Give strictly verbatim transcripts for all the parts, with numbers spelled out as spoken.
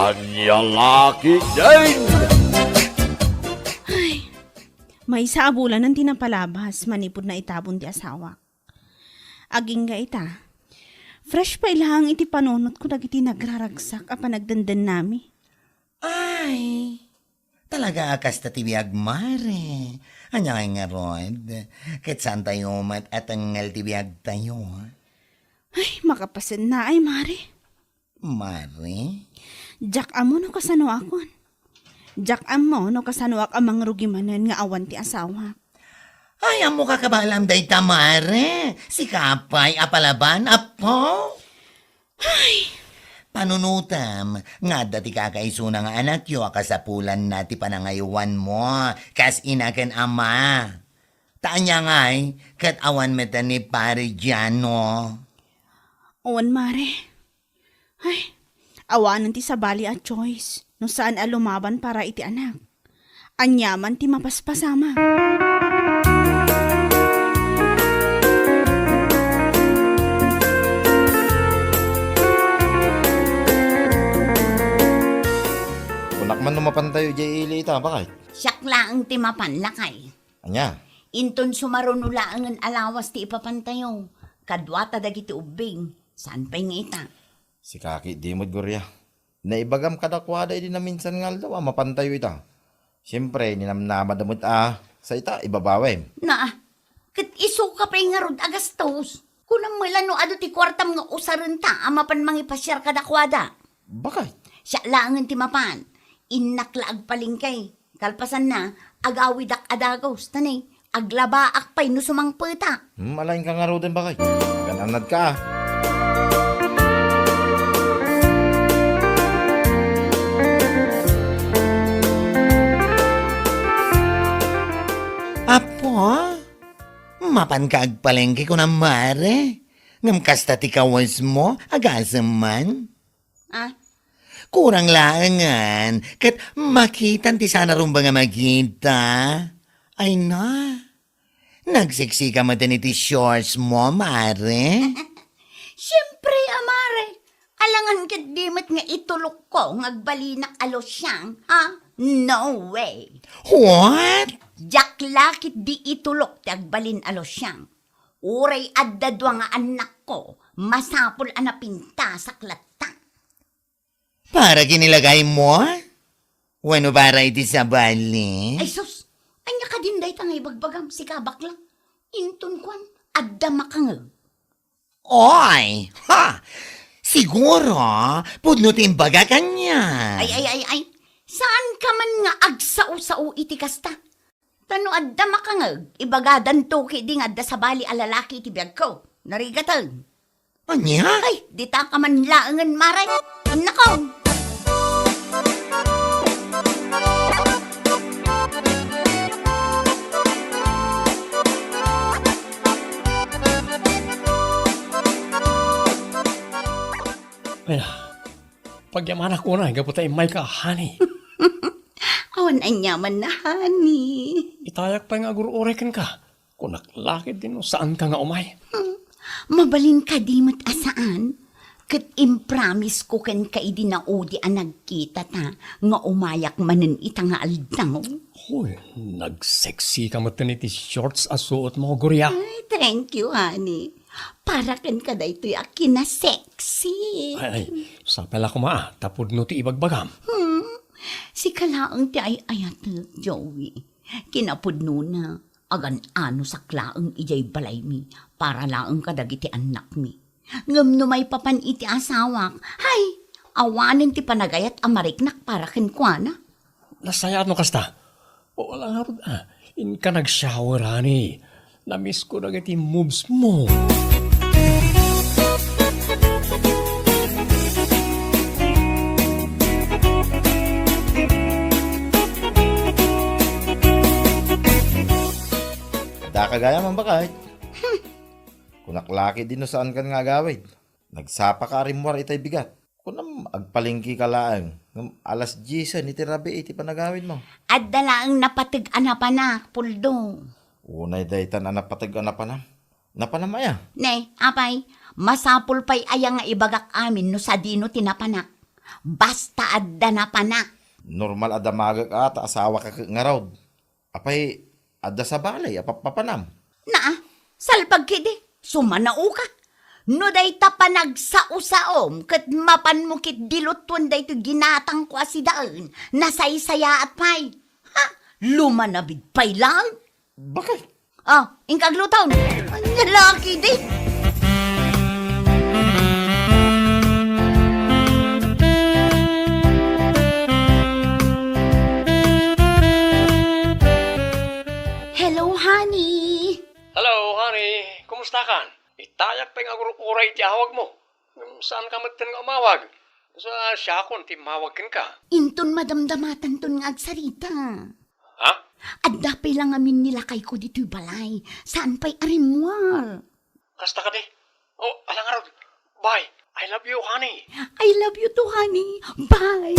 Ania la ketdin? Ay, maysa a bulanen ti napalabas manipud naitabon ti asawak. Agingga ita, fresh pay laeng iti panunotko dagiti nagraragsak a panagdendennami. Ay, talaga a kasta ti biag, mare. Ania ngay ngarud? Ket saantayo met a tengngel ti biagtayo? Ay, makapasennaay, mare. Mare? Diak ammo no kasanoakon. Diak ammo no kasanoak a mangrugi manen nga awan ti asawak. Ay, ammoka kabaelam dayta, mare. Sika pay a palaban, apo? Ay! Panunotem nga adda ti kakaisuna nga anakyo a kasapulanna ti panangaywanmo kas ina ken ama. Ta ania ngay, ket awan met ni Pare Giano? Awan, mare. Ay, awanen ti sabali a choice no saan a lumaban para iti anak. Aniaman ti mapaspasamak. Kunak man no mapantayo idiay ili ita, bakay? Siak laeng ti mapan, lakay. Ania? Inton sumaruno laengen a lawas ti ipapantayo, kaduata dagiti ubbing, saan pay nga ita. Sika ketdi met, Gloria. Naibagam kadakuada idi naminsan nga aldaw a mapantayo ita. Siempre, ninamnamada met a sa ita, ibabawem. Naa, ket isuka pay ngarud a gastos. Kunam met la no adu ti kuartam nga usarenta a mapan mangipasiar kadakuada. Bakay? Siak laengen ti mapan. Innak la agpalengke. Kalpasanna, agawidak a dagus, ta ne, aglabaak pay no sumangpeta. Hmm, alaenka ngaruden, bakay. Agan-annadka, a. Apo, mapanka agpalengke kunam, mare? Ngem kasta ti kawesmo, agasem man. Ah? Kurang laengen, ket makitan ti saan a rumbeng a makita. Ay na, nagseksika met iti shorts mo, mare? Siempre, a mare. Alangan ketdi met nga itulokko nga agbalinak a losyang, ha? No way. What? Diak la ketdi itulok ti agbalin a losyang. Uray adda dua nga annakko, masapul a napintasak latta. Para kinilagay mo? Wenno para iti sabali? Ay sus! Ania kadin dayta nga ibagbagam, sika bakla? Inton kuan, adda makangeg. Oy! Ha! Siguro, pudno ti imbagak ania. Ay, ay, ay, ay! Saanka man nga agsao-sao iti kasta? Ta no adda makangeg, ibagadanto ketdi nga adda sabali a lalaki iti biagko. Narigaten. Ania? Ay, ditaka man laengen, mare. Nako! Ay, pagyamanak unay gapu ta immayka, honey. Awan aniamanna, honey. Itayak pay nga agur-uray kenka. Kunak la ketdi no saanka nga umay. Hmm. Mabalin kadi met a saan? Ket impromisesko kenka idi naudi a nagkitata nga umayak manen ita nga aldaw. Hoy, nagseksika metten iti shorts a suotmo, Gloria. Ay, thank you, honey. Para kenka daytoy a kinasexy. Ay, ay, sapay la koma, ta pudno ti ibagbagam. Hmm. Sika laeng ti ay-ayatek, Joey. Kinapudnona, agan-anosak laeng idiay balaymi para laeng kadagiti annakmi. Ngem no maipapan iti asawak, hay, awanen ti panagayat a mariknak para kenkuana. Nasayaat no kasta. O, ala ngarud, ah, inka nag-shower, honey. Namisko dagiti moves mo. Daka gayam, bakay. Hmm. Kunak la ketdi no saankan nga agawid. Nagsapaka a rimmuar itay bigat. Kunam, agpalengkeka laeng. Ngem alas diesen iti rabii ti panagawidmo. Adda laeng napateg a napanak, Puldo. Unay daytan a napateg a napanam. Napanam aya? Ne, apay, masapul pay aya nga ibagak amin no sadino ti napanak? Basta adda napanak. Normal a damagek a ta asawaka ket ngarud. Apay, adda sa balay a pappapanam? Naa, salpag ketdi, sumanaoka. No dayta panagsao-saom ket mapanmo ketdi lutuen daytoy ginatangko a sidaen, nasaysayaat pay. Ha? Lumanabid pay laeng? Bakit? Ah, inka agluton. Ania la ketdi? Hello, honey. Hello, honey. Kumusta kan? Itayak pay nga agur-uray ti awagmo. Ngem saanka metten nga umawag. Sa siakon ti immawag kenka. Inton madamdamatanton nga agsarita. Ha? Adda pay la ngamin ni lakayko ditoy balay. Saan pay a rimmuar. Kasta kadi? Oh, ala ngarud. Bye. I love you, honey. I love you too, honey. Bye.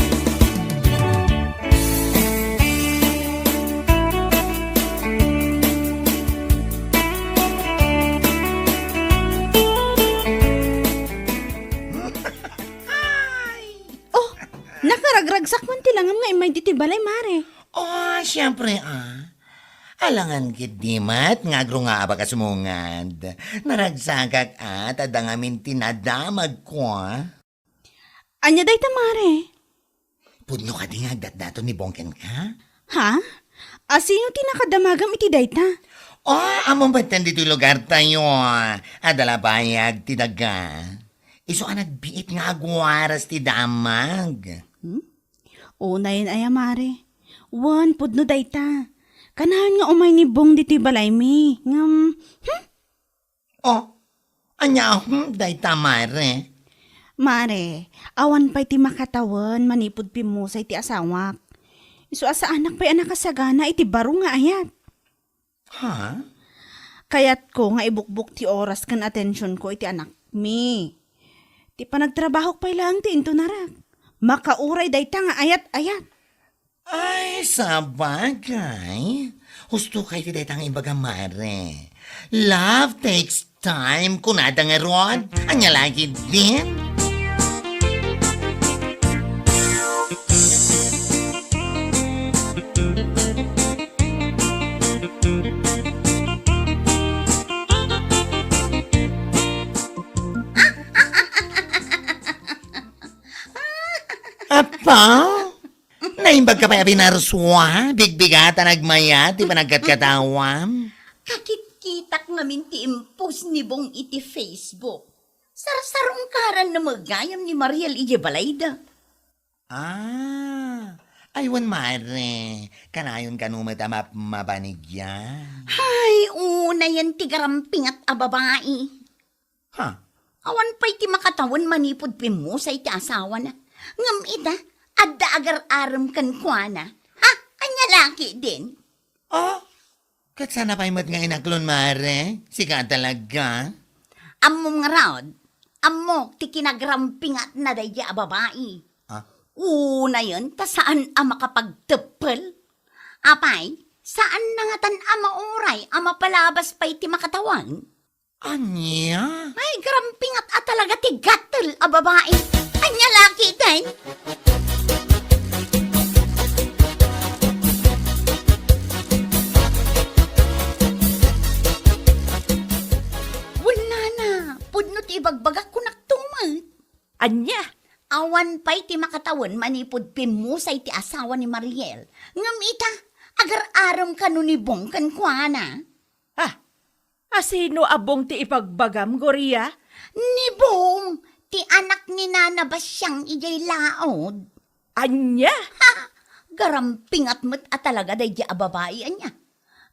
Oh, nakaragragsak man ti langam nga immay ditoy balay, Mare. Oh, siyempre, ah. Alangan ketdi met nga agrungaabak a sumungad. Naragsakak, ah, ta adda ngamin ti nadamagko, ah. Ania dayta, Mare? Pudno kadi nga agdatdaton ni Bong kenka? Ha? Asino ti nakadamagam iti dayta? Oh, ammom metten ditoy lugartayo. Adda la bayag ti daga. Isu a nagbiit nga agwaras ti damag. Hmm? Unayen aya, Mare. Wen, pudno dayta. Kanayon nga umay ni Bong ditoy balaymi. Ngem, hmm? Oh, ania, hmm, dayta, Mare? Mare, awan pay ti makatawen manipud pimmusay ti asawak. Isu a saanak pay a nakasagana iti baro nga ayat. Ha? Kayatko nga ibukbok ti oras ken atensionko iti anakmi. Ti panagtrabahok pay laeng ti intunarak. Makauray dayta nga ayat-ayat. Ay, sabagay. Husto kay ti dayta nga ibaga, Mare. Love takes time, kunada ngarud. Ania la ketdin? Apa? Naimbag ka pay a pinarsua? Bigbigat a nagmayat ti panagkatkatawam? Kakitkitak ngamin ti impost ni Bong iti Facebook. Sarsarungkaran na met gayam ni Mariel idiay balayda. Ah, ay wen, Mare, kanayon kano met a map-, mabanigyan. Hay, unayen ti garampingat a babai. Ha? Awan pay ti makatawen manipud pimmusay ti asawana. Ngem ita, adda agar-arem kenkuana. Ha? Ania la ketdin? Ah, ket sana pay met nga inaklon, Mare? Sika talaga? Ammom ngarud, ammok ti kinagarampingatna daydiay a babai. Ah? Unayen ta saan a makapagteppel. Apay, saan na ngatan a mauray a mapalabas pay ti makatawen? Ania? Ay, garampingat a talaga ti gatel a babai. Ania la ketdin? Wen nana, pudno ti ibagbagak kunakto met. Ania? Awan pay ti makatawen manipud pimmusay ti asawa ni Mariel. Ngem ita, agar-arem kano ni Bong kenkuana. Ah, asino a Bong ti ipagbagam, Gloria? Ni Bong, ti anak ni Nana Basiang idiay laod. Ania? Ha! Garampingat met a talaga daydiay a babai, ania.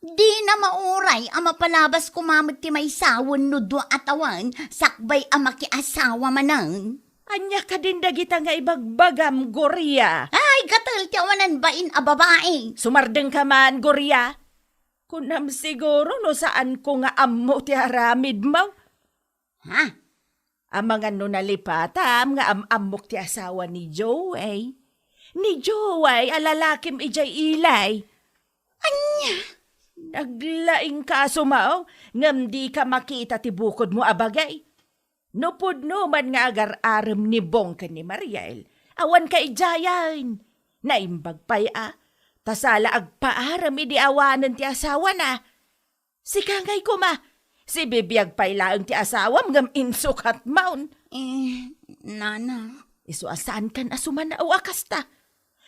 Dina mauray a mapalabas koma met ti maysa wenno dua a tawen sakbay a makiasawa manen. Ania kadin dagita nga ibagbagam, Gloria? Ay, gatel ti awanan bain a babai. Sumardengka man, Gloria. Kunam siguro no saanko nga ammo ti aramidmo. Ha? Amangan no nalipatam nga am-ammok ti asawa ni Joey. Ni Joey a lalakim idiay ilay. Ania? Naglaingka a sumaw, ngem dika makita ti bukodmo a bagay. No pudno man nga agar-arem ni Bong ken ni Mariel, Awan kaidiayen. Naimbag pay a, ta sala agpaarem idi awanen ti asawana. Sika ngay koma, sibibiag pay laeng ti asawam ngem insukatmon. Eh, nana. Isu a saankan a sumanaw a kasta.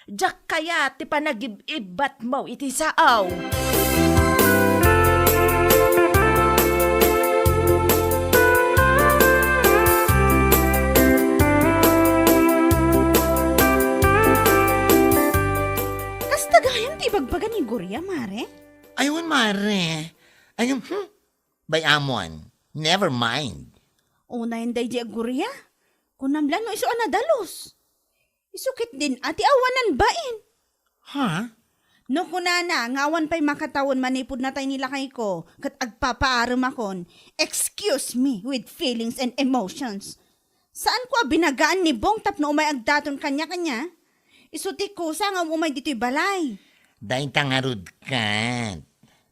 Diak kayat ti panagib-ibbatmo iti sao. Kasta gayam ti ibagbaga ni Gloria, mare? Ay, wen, mare. Ay, hmm, bay-amon. Never mind. Unayen daydi a Gloria. Kunam la no isu a nadalus. Isu ketdin a ti awanan bain. Ha? No kunana nga awan pay makatawen manipud natay ni lakayko ket agpapaaremakon, excuse me with feelings and emotions. Saanko a binagaan ni Bong tapno umay agdaton kaniakania? Isu ti kusa nga umay ditoy balay. Dayta ngarud ket.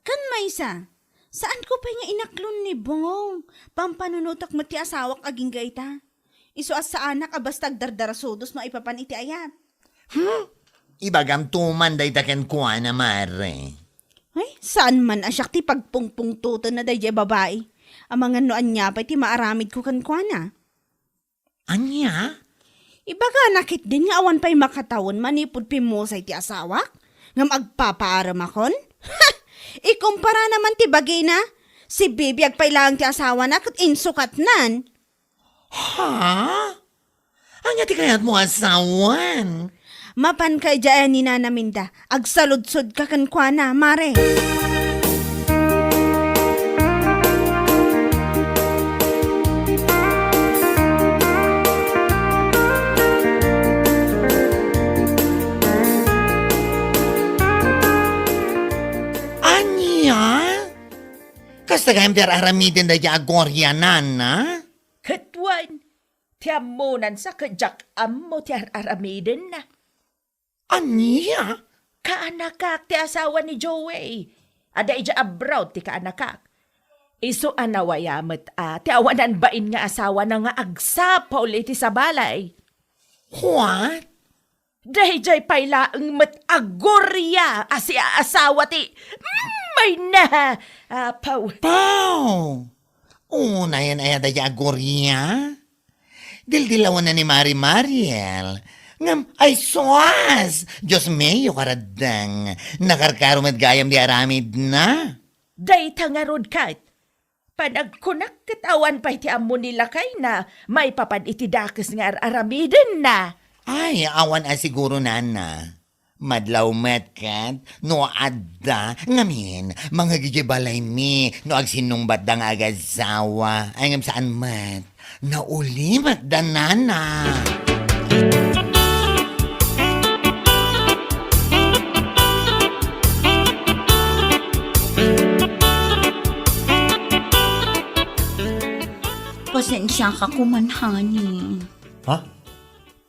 Ken maysa, saanko pay nga inaklon ni Bong. Pampanunotek met ti asawak agingga ita. Isu a saanak a basta agdardarasudos no aipapan iti ayat. Hmm? Ibagamto man dayta kenkuana, mare. Ay, saan man a siak ti pagpungpungtotenna daydiay babai. Amangan no ania pay ti maaramidko kenkuana. Ania? Ibagana ketdin nga awan pay makatawen manipud pimmusay ti asawak? Ngem agpapaaremakon? Ha! Ikumpara naman ti bagina. Sibibiag pay laeng ti asawana ket insukatnan. Ha? Ania ti kayatmo a sawen? Mapanka idiay ni Nana Minda. Agsaludsodka kenkuana, mare. Ania? Kasta gayam ti ar-aramiden daydi a Gloria, nana? Ket wen, ti ammonansa ket diak ammo ti ar-aramidenna. Ania? Kaanakak ti asawa ni Joey. Adda idiay abroad ti kaanakak. Isu a nawaya met a ti awanan bain nga asawana nga agsapul iti sabalay. What? Daydiay pay laeng met a Gloria a siaasawa ti, mm, mayna, Apo. Pau! Unayen aya daydiay a Gloria? Dildilawanna ni Mari Mariel. Ngem, ay sus! Dios mio, karaddeng. Nakarkaro met gayam di aramidna. Dayta ngarud ket, panagkunak ket awan pay ti ammo ni lakayna maipapan iti dakes nga ar-aramidenna. Ay, awan a siguro, nana. Madlaw met ket no adda, ngamin, mangngeg idiay balaymi no agsinnungbatda nga agasawa. Ay, ngem saan met. Naulimek da nana. Pasensiaka koman, honey. Ha?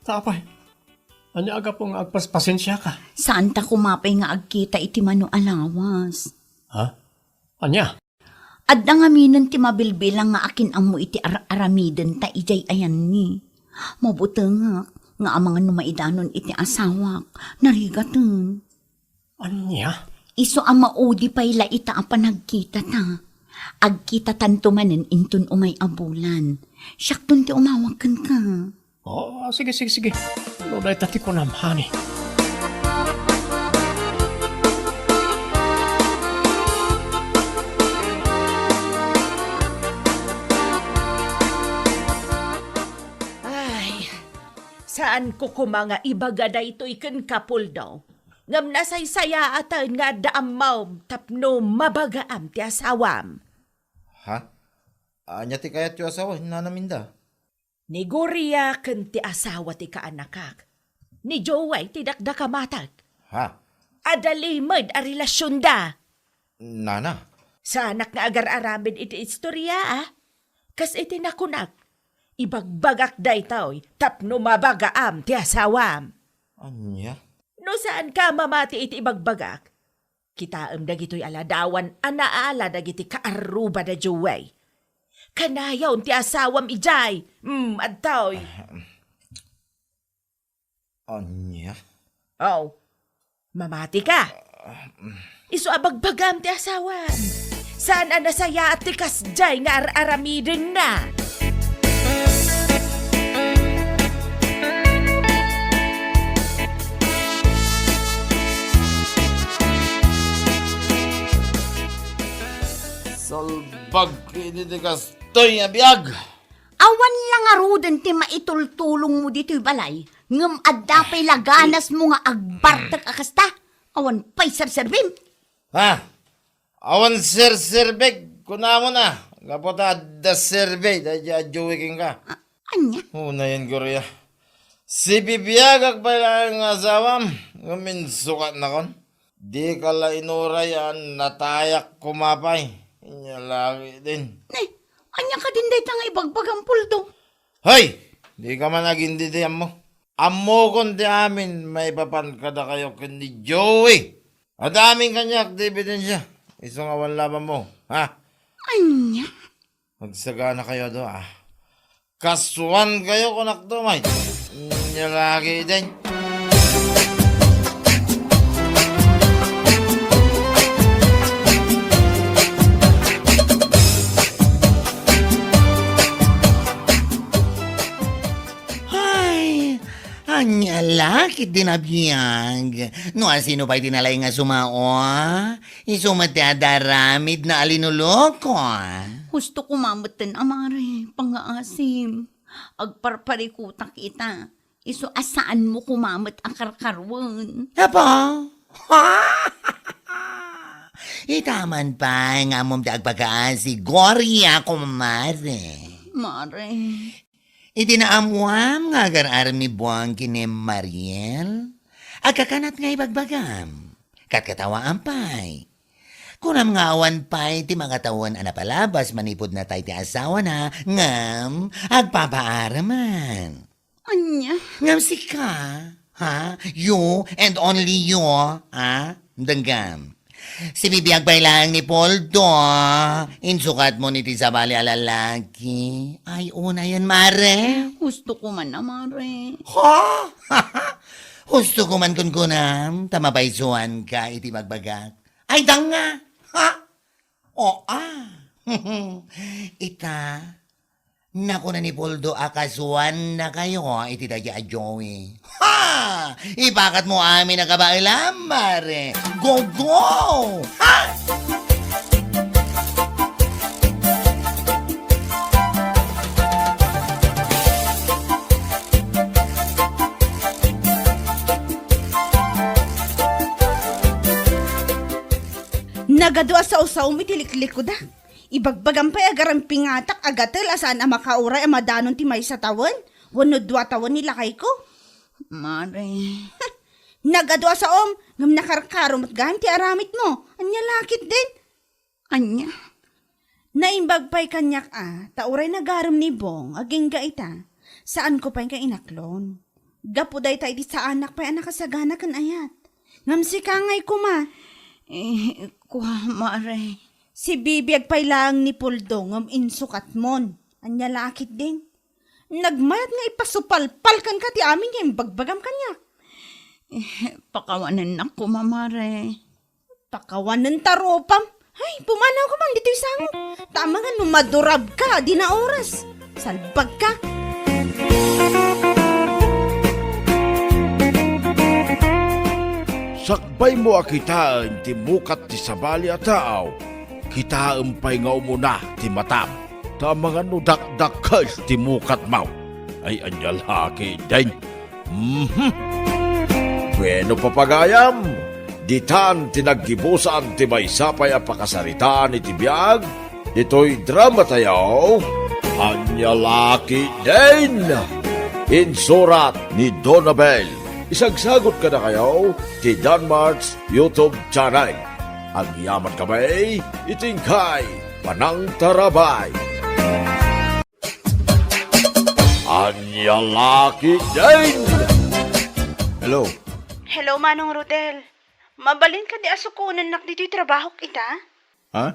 Ta apay? Ania a gapu nga agpas-, pasensiaka? Saanta koma pay nga agkita iti mano a lawas. Ha? Ania? Adda ngaminen ti mabilbilang nga akin-ammo iti ar-aramidenta idiay ayanmi. Mabutengak nga amangan no maidanon iti asawak, narigaten. Ania? Isu a maudi pay la ita a panagkitata. Agkitatanto manen inton umay a bulan. Siakton ti umawag kenka. Oh, sige, sige, sige. No dayta ti kunam, honey. Ay, saanko koma nga ibaga daytoy ken Kapuldo. Ngem nasaysayaaten nga adda ammom tapno mabagaam ti asawam. Ha? Ania ti kayatyo a sawen, Nana Minda? Ni Gloria ken ti asawa ti kaanakak. Ni Joey ti dakdakamatek. Ha? Adda limed a relasionda. Nana. Saanak nga agar-aramid iti istoria, a? Kas iti nakunak, ibagbagak daytoy tapno mabagaam ti asawam. Ania? No saanka a mamati iti ibagbagak, kitaem dagitoy a ladawan a naala dagiti kaarruba da Joey. Kanayon ti asawam idiay. Mm, adtoy. Ah, mm. Ania? Aw, mamati ka. Isu a bagbagam ti asawam. Saan a nasayaat ti kasdiay nga ar-aramidenna. Salbag iti kastoy nga biag. Awan la ngaruden ti maitultulongmo ditoy balay, ngem adda pay la ganasmo nga agbartek a kasta? Awan pay serserbim? Ha? Awan serserbek, kunamon a, gapu ta adda serbi daydi a Joey kenka. A-, ania? Unayen, Gloria. Sibibiagak pay laeng nga asawam, ngem insukatnakon. Dika la inuray a natayak koma pay. Inya lagi din. Ne, ania kadin dayta nga ibagbagam, Poldo? Hoy! Dika man agindidi ammo. Ammokon ti amin maipapan kadakayo ken ni Joey. Adda amin kaniak ti ebidensia. Isu nga awan labanmo, ha? Ania? Agsagana kayo adu, ah. Kasuan kayo, kunak to, may. Nya lagi, din. Ay, ania la ketdin a biag. No asino pay ti nalaing a sumao, isu met ti adda aramidna a linuloko. Husto koma metten a mare, pangngaasim. Agparparikutak ita. Isu a saanmo koma met a karkaruen. Apa? Ita man pay nga ammom ti agpakaasi, Gloria, kumare. Mare. Iti naammoam nga agar-arem ni Buang ken ni Mariel, agkakanat nga ibagbagam. Katkatawaam pay. Kunam nga awan pay ti makatawen a napalabas manipud natay ti asawana, ngem agpapaareman. Ania? Ngem sika, ha? You and only you, ha? Denggam. Sibibiag pay laeng ni Poldo. Insukatmon iti sabali a lalaki. Ay, unayen, mare. Husto koma a mare. Ha? Husto koma kunkunam, ta mapaysuanka iti bagbagak. Ay, danga! Ha? O, a. Ita, nakuna ni Poldo a kasuannakayo iti daydi a Joey. Ha! Ipakatmo amin a kabaelam, mare. Go, go! Ha! Nagadu a saosaom iti liklikuda. Ibagbagam pay a garampingatak a gatel a saan a makauray a madanon ti maysa tawen wenno dua tawen ni lakayko. Mare. Nagadu a saom, ngem nakarkaro met gayam ti aramidmo. Ania la ketdin? Ania? Naimbag pay kaniak a, ta uray nagarem ni Bong, agingga ita. Saanko pay nga inaklon. Gapu dayta idi saanak pay a nakasagana ken ayat. Ngem sika ngay koma. Eh, kua, mare. Sibibiag pay laeng ni Poldo ngem insukatmon. Ania la ketdin? Nagmayat nga ipasupalpal kenka ti amin nga imbagbagam kaniak. Eh, pakawanennak koma, mare. Pakawanen ta rupam. Ay, pumanaw ka man ditoy sangok. Ta amangan no madurabka, di na oras. Salbagka. Sakbaymo a kitaen ti mukat ti sabali a tao, kitaem pay nga umuna ti matam. Ta amangan no dakdakkel ti mukatmo. Ay, ania la ketdin? Mhm. Bueno, papagayam, ditan ti naggibusan ti maysa pay a pakasaritaan iti biag ditoy dramatayo, Ania la ketdin? Insurat ni Donabel. Isagsagot kadakayo ti Danmart's YouTube channel. Agyamankami iti inkay panangtarabay. Ania la ketdin? Hello. Hello, Manong Rodel. Mabalin kadi a sukonennak ditoy trabahok ita? Ha?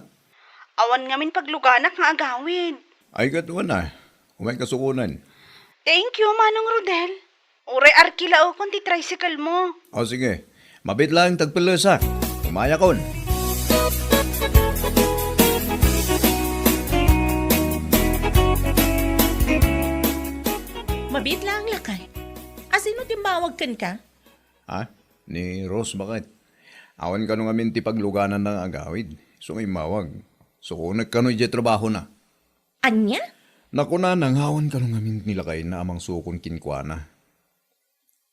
Awan ngamin pagluganak nga agawid. Ay, ket wen a. Umayka sukonen. Thank you, Manong Rodel. Uray arkilaekon ti tricycle mo. O, sige. Mabiit laeng ti agpellesak. Umayakon. Mabiit laeng, lakay. Asino ti immawag kenka? Ha? Ni Rose, baket. Awan kano ngamin ti paglugananna nga agawid. Isu nga immawag. Sukonek kano idiay trabahona. Ania? Nakunana nga awan kano ngamin ni lakayna a mangsukon kenkuana.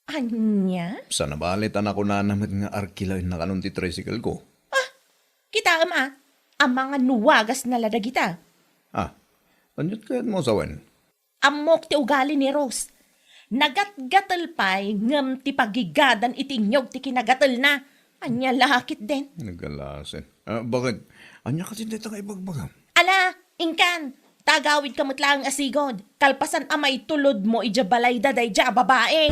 Ania? Saan a bale ta nakunana met nga arkilaenna kanon ti tricycle ko. Ah! Kitaem a, amangan no wagasna la dagita. Ah, aniat kayatmo a sawen? Ammok ti ugali ni Rose. Nagatgatel pay ngem ti pagigadan iti inyog ti kinagatelna. Ania la ketdin? Nagalasen. Ah, baket? Ania ketdin dayta nga ibagbagam? Ala, inkan, ta agawidka met laeng a sigud. Kalpasan a maitulodmo idiay balayda daydiay a babai.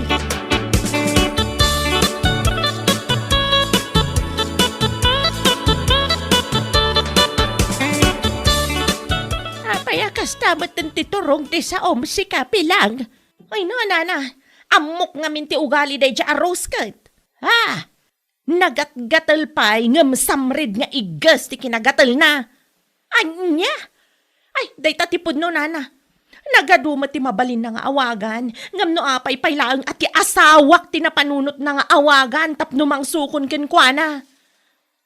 Apay a kasta met ti turong ti saom, sika, Pilang? Ay, no, nana, ammok ngamin ti ugali daydiay a Rose ket. Ah! Nagatgatel pay ngem samrid nga igges ti kinagatelna. Ania? Ay, dayta ti pudno, nana. Nagadu met ti mabalinna nga awagan, ngem no apay pay laeng a ti asawak ti napanunotna nga awagan tapno mangsukon kenkuana.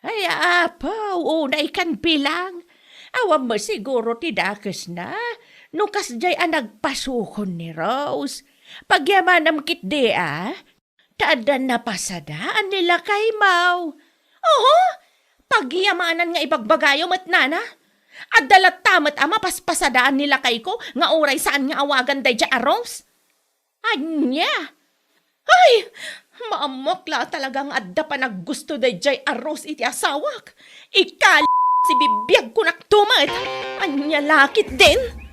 Ay, apo, unay kan, Pilang. Awan met siguro ti dakesna no kasdiay a nagpasukon ni Rose. Pagyamanam ketdi a, ta adda napasadaan ni lakaymo. Oho, pagyamanan nga ibagbagayo met, nana. Adda latta met a mapaspasadaan ni lakayko nga uray saan nga awagan daydiay a Rose. Ania? Ay, maammok la talaga nga adda panaggusto daydiay a Rose iti asawak. Ikali, sibibiagkonak to met. Ania la ketdin?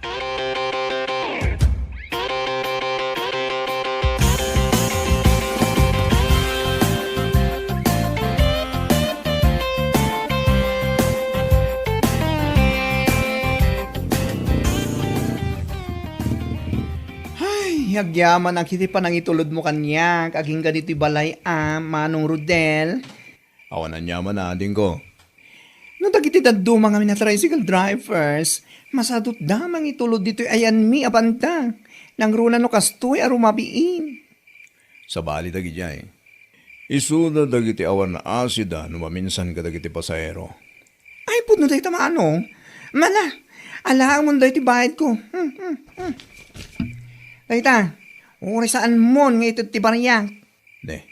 Ay, agyamanak iti panangitulodmo kaniak agingga ditoy balay a, Manong Rodel. Awan aniaman a, adingko. No dagiti dadduma ngamin a tricycle drivers, masadutda mangitulod ditoy ayanmi a banda. Nangruna no kastoy a rumabiin. Sabali dagidiay. Isuda dagiti awan asida no maminsan kadagiti pasahero. Ay, pudno dayta, Manong. Mala, alaamon dayta bayadko. Hmm, hmm, hmm. Dayta, uray saanmon nga ited ti bariak. Ne,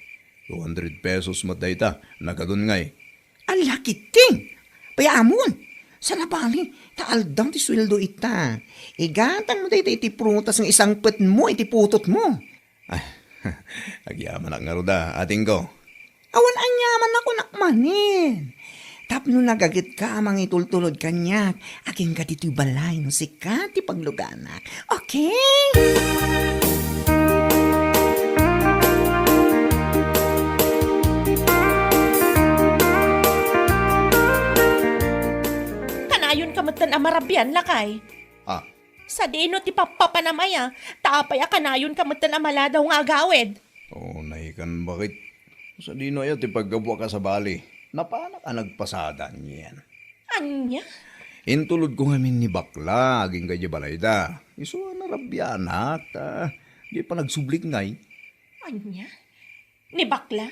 two hundred pesos met dayta, nagadun ngay. Ala, kiting! Payamon! Saan a bale, ta aldaw ti sueldo ita. Igatangmo dayta iti prutas nga isangpetmo iti putotmo. Ay, agyamanak ngarud a, adingko. Awan aniaman a kunak manen. Tapno nagagetka a mangitultulod kaniak, agingga ditoy balay no sika ti pagluganak. Okay? Kanayonka metten a marabian, lakay. Ah, Sadino ti pappapanam aya, ta apay a kanayonka metten a maladaw nga agawid? O, nahikan, baket. Sadino aya ti paggabuak a sabali? Napanak a nagpasada anian. Ania? Intulodko ngamin ni bakla, agingga idiay balayda. Isu a narabianak, ta di panagsublik ngay. Ania? Ni bakla,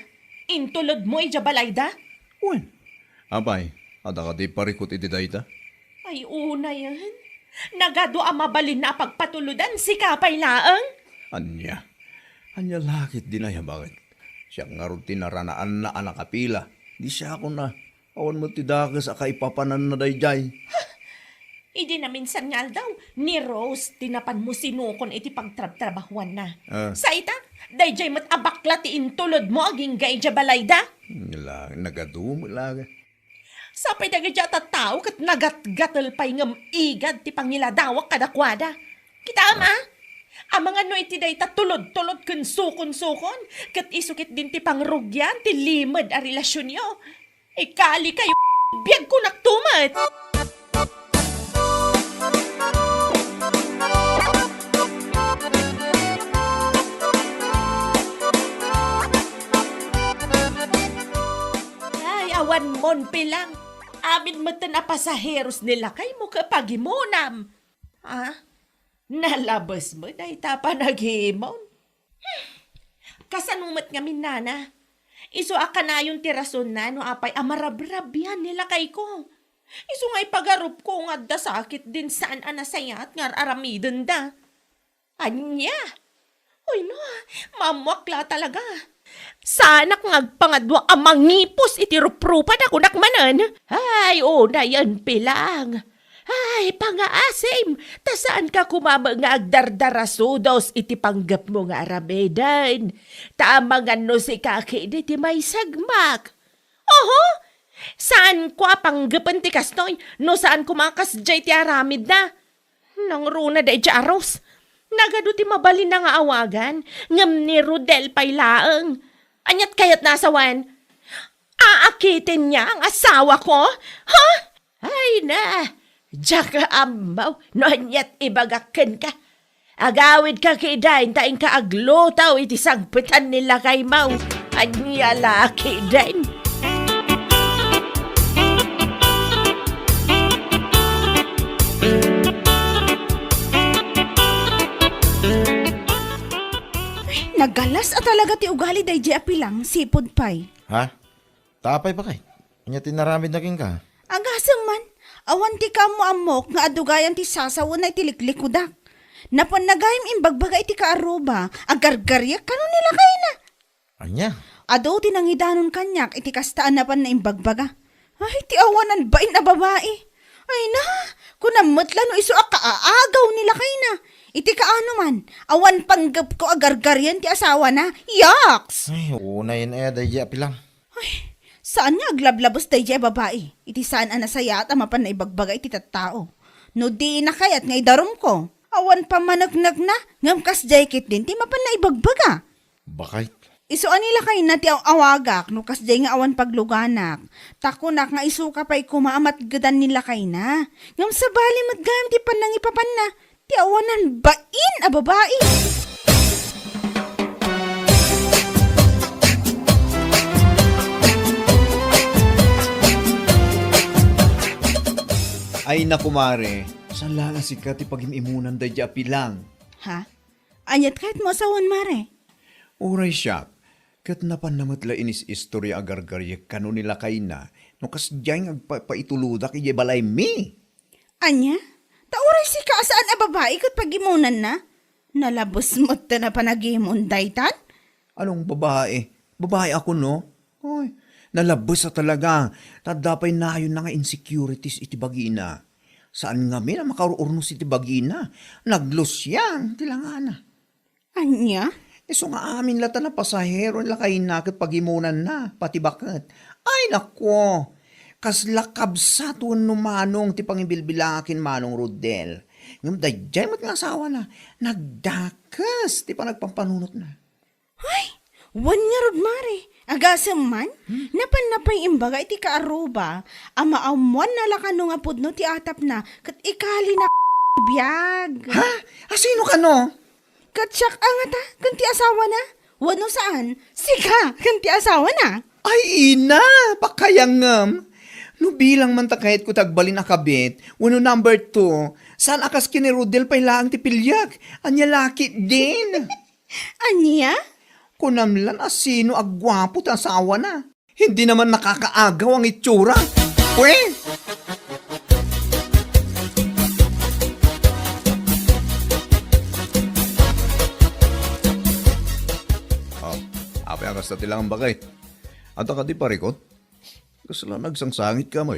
intulodmo idiay balayda? Wen, apay, adda kadi parikut iti dayta? Ay, unayen. Nagadu a mabalinna a pagpatulodan, sika pay laeng. Ania? Ania la ketdin aya, baket? Siak ngarud ti naranaanna a nakapila. Di siakon a Awan met ti dakes a kaipapananna daydiay. Idi naminsan nga aldaw, ni Rose ti napanmo sinukon iti pagtrabtrabahuanna. Ah. Sa ita, daydiay met a bakla ti intulodmo agingga idiay balayda. Nila, nagadu met la. Sapay dagiti a tattao ket nagatgatel pay ngem igad ti pangiladawak kadakuada. Kitaem, ah? Amangan no iti dayta tulod-tulod ken sukon-sukon, ket isu ketdin ti pangrugian ti limed a relasionyo. Ikali kayo, biagkonak to met. Mon Pilang, amin metten a pasaheros ni lakaymo ket pagimonam. Ah, nalabes met dayta panagimon. Kasano met ngamin, nana? Isu a kanayon ti rasonna no apay a marabrabian ni lakayko. Isu nga ipagarupko nga adda sakit din saan a nasayaat nga ar-aramidenda. Ania? Ay na, maammoak la talaga. Saanak nga agpangadua a mangipos iti ruprupada kunak manen. Ay, unayen Pilang. Ay, pangaasim, ta saanka koma met nga agdardarasudos iti panggepmo nga aramiden. Ta amangan no sika ketdi ti maisagmak. Oho! Saanko a panggepen ti kastoy no saan koma a kasdiay ti aramidna. Nangruna daydiay a Rose. Nagadu ti mabalinna nga awagan, ngem ni Rodel pay laeng. Aniat kayatna a sawen? Aakiten niya ang asawa ko? Ha? Ay na, diak ammo no aniat ibagak kenka. Agawidka ketdin ta inka agluto iti sangpetan ni lakaymo. Ania la ketdin? Ay, nagalas a talaga ti ugali daydiay a Pilang, sipud pay. Ha? Ta apay, baket? Ania ti inaramidna kenka? Agasem man, awan ti kaammo-ammok nga adugayan ti sasawenna iti liklikudak. Napanna gayam imbagbaga iti kaarruba, agargariak kano ni lakayna. Ania? Adu ti nangidanon kaniak iti kasta a napanna imbagbaga. Ay, ti awanan bain a babai. Ay na, kunam met la no isu a kaaagaw ni lakayna. Iti kaano man, awan panggepko a gargarian ti asawana. Yaks! Ay, unayen aya daydiay a Pilang. Ay, saan nga aglablabes daydiay a babai iti saan a nasayaat a mapanna ibagbaga iti tattao. No dina kayat nga idarumko, awan pammaneknekna, ngem kasdiay ketdin ti mapanna ibagbaga. Baket. Isu a ni lakayna ti aw-awagak no kasdiay nga awan pagluganak. Ta kunak nga isuka pay koma a matgedan ni lakayna. Ngem sabali met gayam ti pannangipapanna. Ti awanan bain a babai. Ay, naku, mare, saan la nga sika ti pagim-imunan daydiay a Pilang? Ha? Aniat kayatmo a sawen, mare? Uray siak, ket napanna met la inis-istoria a gargariek kano ni lakayna no kasdiay nga agpapaitulodak idiay balaymi. Ania? Ta uray sika a saan a babai ket pagimonanna? Nalabes met ta napanagimon daytan? Anong babai? Babai ako, no? Oy, nalabes a talaga. Ta adda pay nayonna nga insecurities iti bagina. Saan ngamin a makaur-urnos iti bagina. Naglusiang ti langana. Ania? Isu nga amin la ta napasahero ni lakayna ket pagimonanna, pati baket. Ay, nako! Kasla kabsat wenno manong ti pangibilbilangak ken Manong Rodel. Ngem daydiay met nga asawana, nagdakes ti panagpampanunotna. Ay, wen ngarud, mare. Agasem man, napanna pay imbaga iti kaarruba a maammoanna la kano nga pudno ti atapna ket ikalina biag. Ha? Asino kano? Ket siak a ngata ken ti asawana? Wenno saan, sika ken ti asawana? Ay, ina, pakayangem. No bilang man ta kayatko ti agbalin a kabit, wenno number two, saan a kas ken ni Rodel pay laeng ti piliek? Ania la ketdin? Ania? Kunam lan a sino a guapo ti asawana. Hindi naman nakakaagaw ang itsura. Pwe! Oh, apay a kasta ti langam, baket? Adda kadi parikut? Kasla nagsangsangit ka, may.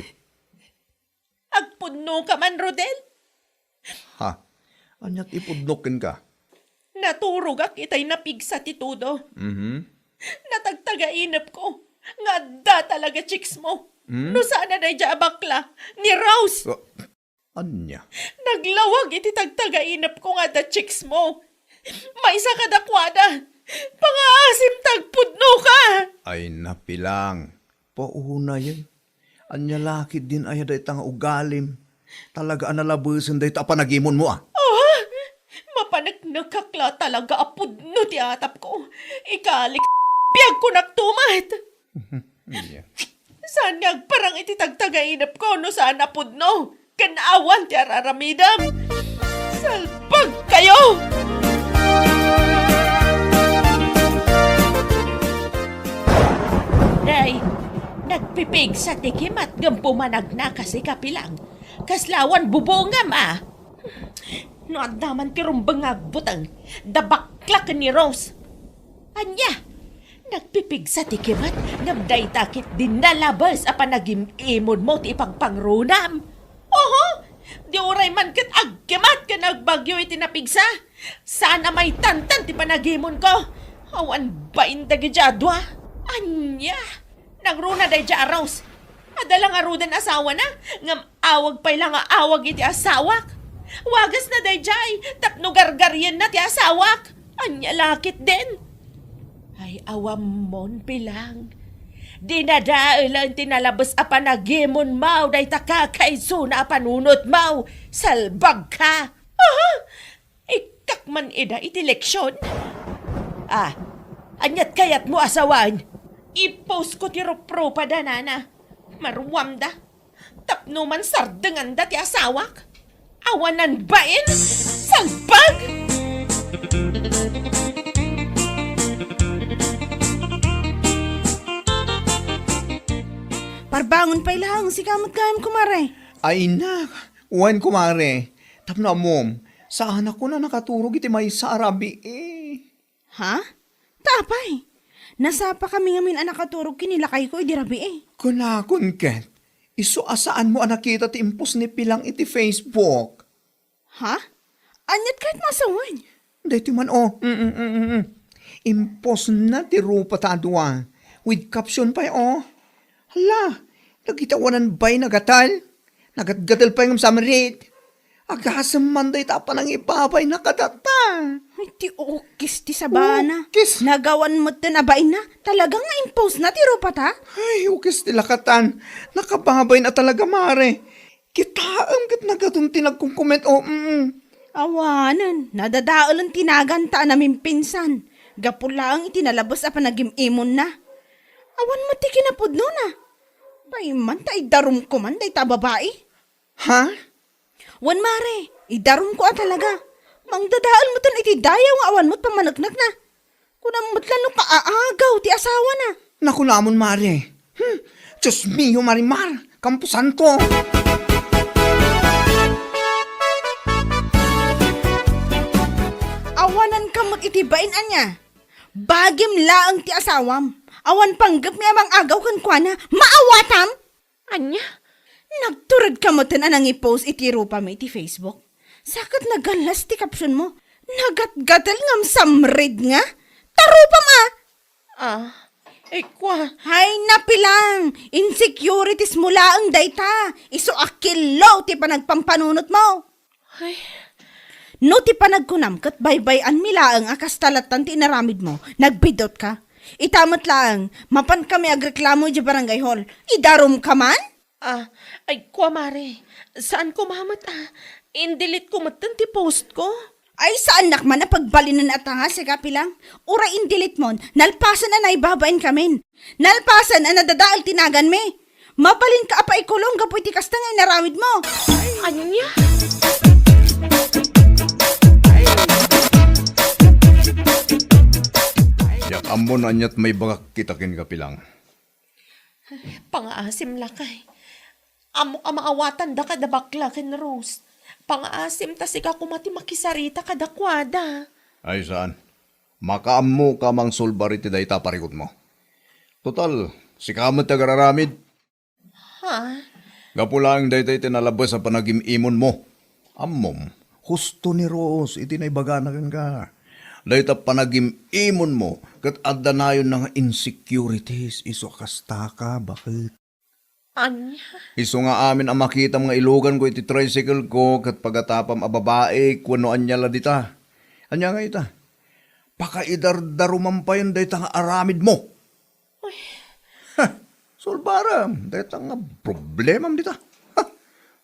Agpudno ka man, Rodel? Ha? Aniat ipudnok kenka? Naturogak itay napigsa ti todo. Mhm. Natagtagainepko nga adda talaga chicks mo. Hmm? No saan a daydiay a bakla, ni Rose. Wa-, ania? Naglawag iti tagtagainepko nga adda chicks mo. Maysa kadakuada. Pangaasim ta agpudno ka. Ay, napilang. Paunayen. Ania la ketdin aya dayta nga ugalim? Talaga a nalabesen dayta a panagimonmo, a. Ah, mapaneknekak la talaga a pudno ti atapko. Ikalik, biagko naktumat. Ania? Saan nga agparang iti tagtagainepko no saan a pudno ken awan ti ar-aramidem? Salbagkayo! Day, nagpipigsa ti kimat ngem pumanagna kasi kapilang. Kasla awan bubongam, a? No adda man ti rumbeng nga agbuteng, da baklak ni Rose. Ania? Nagpipigsa ti kimat, ngem dayta ket dinna labes a panagim-imonmo ti ipagpangrunam. Oho! Di uray man ket agkimat ken agbagyo iti napigsa. Saan a maitantan ti panagimonko. Awan bain dagiti adua. Ania? Nangruna daydiay a Rose. Adda la ngaruden asawana, ngem awag pay la nga awag iti asawak. Wagasna daydiay, tapno gargarienna ti asawak. Ania la ketdin? Ay, awammon, Pilang. Dinadaelen ti nalabes a panagimonmo dayta kakaisuna a panunotmo. Salbagka! Aha! Ikkak man ida iti leksion? Ah, aniat kayatmo a sawen? I-postko ti ruprupada, nana. Maruamda. Tapno man sardenganda ti asawak. Awanan bain? Salbag! Parbangon pay laeng, sika met gayam, kumare. Ay, nak, wen, kumare. Tapno ammom, saanak a nakaturog iti maysa a rabii. Ha? Ta apay? Nasapakami ngamin a nakaturog ken ni lakayko idi rabii. Kunakon ket, isu a saanmo a nakita ti impost ni Pilang iti Facebook. Ha? Aniat kayatmo a sawen? Daytoy man, o. Mm, mm, mm, mm. Impostna ti rupata a dua. With caption pay, o. Hala, dagiti awanan bain a gatel. Nagatgatel pay ngem samrit. Agasem man dayta a panangibabayna kadata. Ay, ti ukis ti sabana. Ukis. Nagawan metten a bainna. Talaga nga impostna ti rupata? Ay, ukis ti lakatan. Nakababain a talaga, mare. Kitaem ket nagadun ti nagkomkomment, o, mm. Awanen, nadadaelen ti naganta a namimpinsan. Gapu laeng iti nalabes a panagim-imonna. Awan met ti kinapudnona. Pay man ta idarumko man dayta a babai. Ha? Wen, mare, idarumko a talaga. Mangdadael metten iti dayaw nga awan met pammaneknekna. Kunam met la no kaaagaw ti asawana. Nakunamon, mare. Hmm, Dios mio, Marimar, kamposanto. Awananka met iti bain, ania? Bagim laeng ti asawam. Awan panggepmi a mangagaw kenkuana. Maawatam? Ania? Nagturedka metten a nangipost iti rupami iti Facebook? Sa ket nagallas ti captionmo. Nagatgatel ngem samrit nga? Ta rupam a! Ah, ikua. Hay, napilang! Insecuritiesmo laeng dayta. Isu a killo ti panagpampanunotmo. Ay. No ti panagkunam ket baybay-anmi laeng a kasta lattan ti inaramidmo, nagbiddutka. Ita met laeng, mapankami agreklamo idiay barangay hall. Idarumka man? Ah, ay, kua, mare. Saan ko mamet, ah. Indelete ko metten ti post ko. Ay, saannak man a pagbalinen a tanga, sika, Pilang. Uray indelete mon, nalpasen a naibabainkamin. Nalpasen a nadadael ti naganmi. Mabalinka a paikulong gapu iti kasta nga inaramidmo. Ania? Diak ammo no aniat maibagak ita kenka, Pilang. Pangaasim, lakay. Ammok a maawatandaka da bakla ken Rose. Pangaasim ta sika koma ti makisarita kadakuada. Ay, saan? Makaammoka a mangsulbar iti dayta a parikutmo. Total, sika met ti agar-aramid. Ha? Gapu laeng dayta iti nalabes a panagim-imonmo. Ammom, husto ni Rose iti naibagana kenka. Dayta panagim-imonmo ket adda nayonna nga insecurities isu a kastaka, baket. Ania? Isu nga amin a makitam nga iluganko iti tricycle ko ket pagatapam a babaik wenno ania la dita. Ania nga ita? Pakaidardarumam payen dayta nga aramidmo. Uy. Ha, sulbarem dayta nga problemam dita. Ha,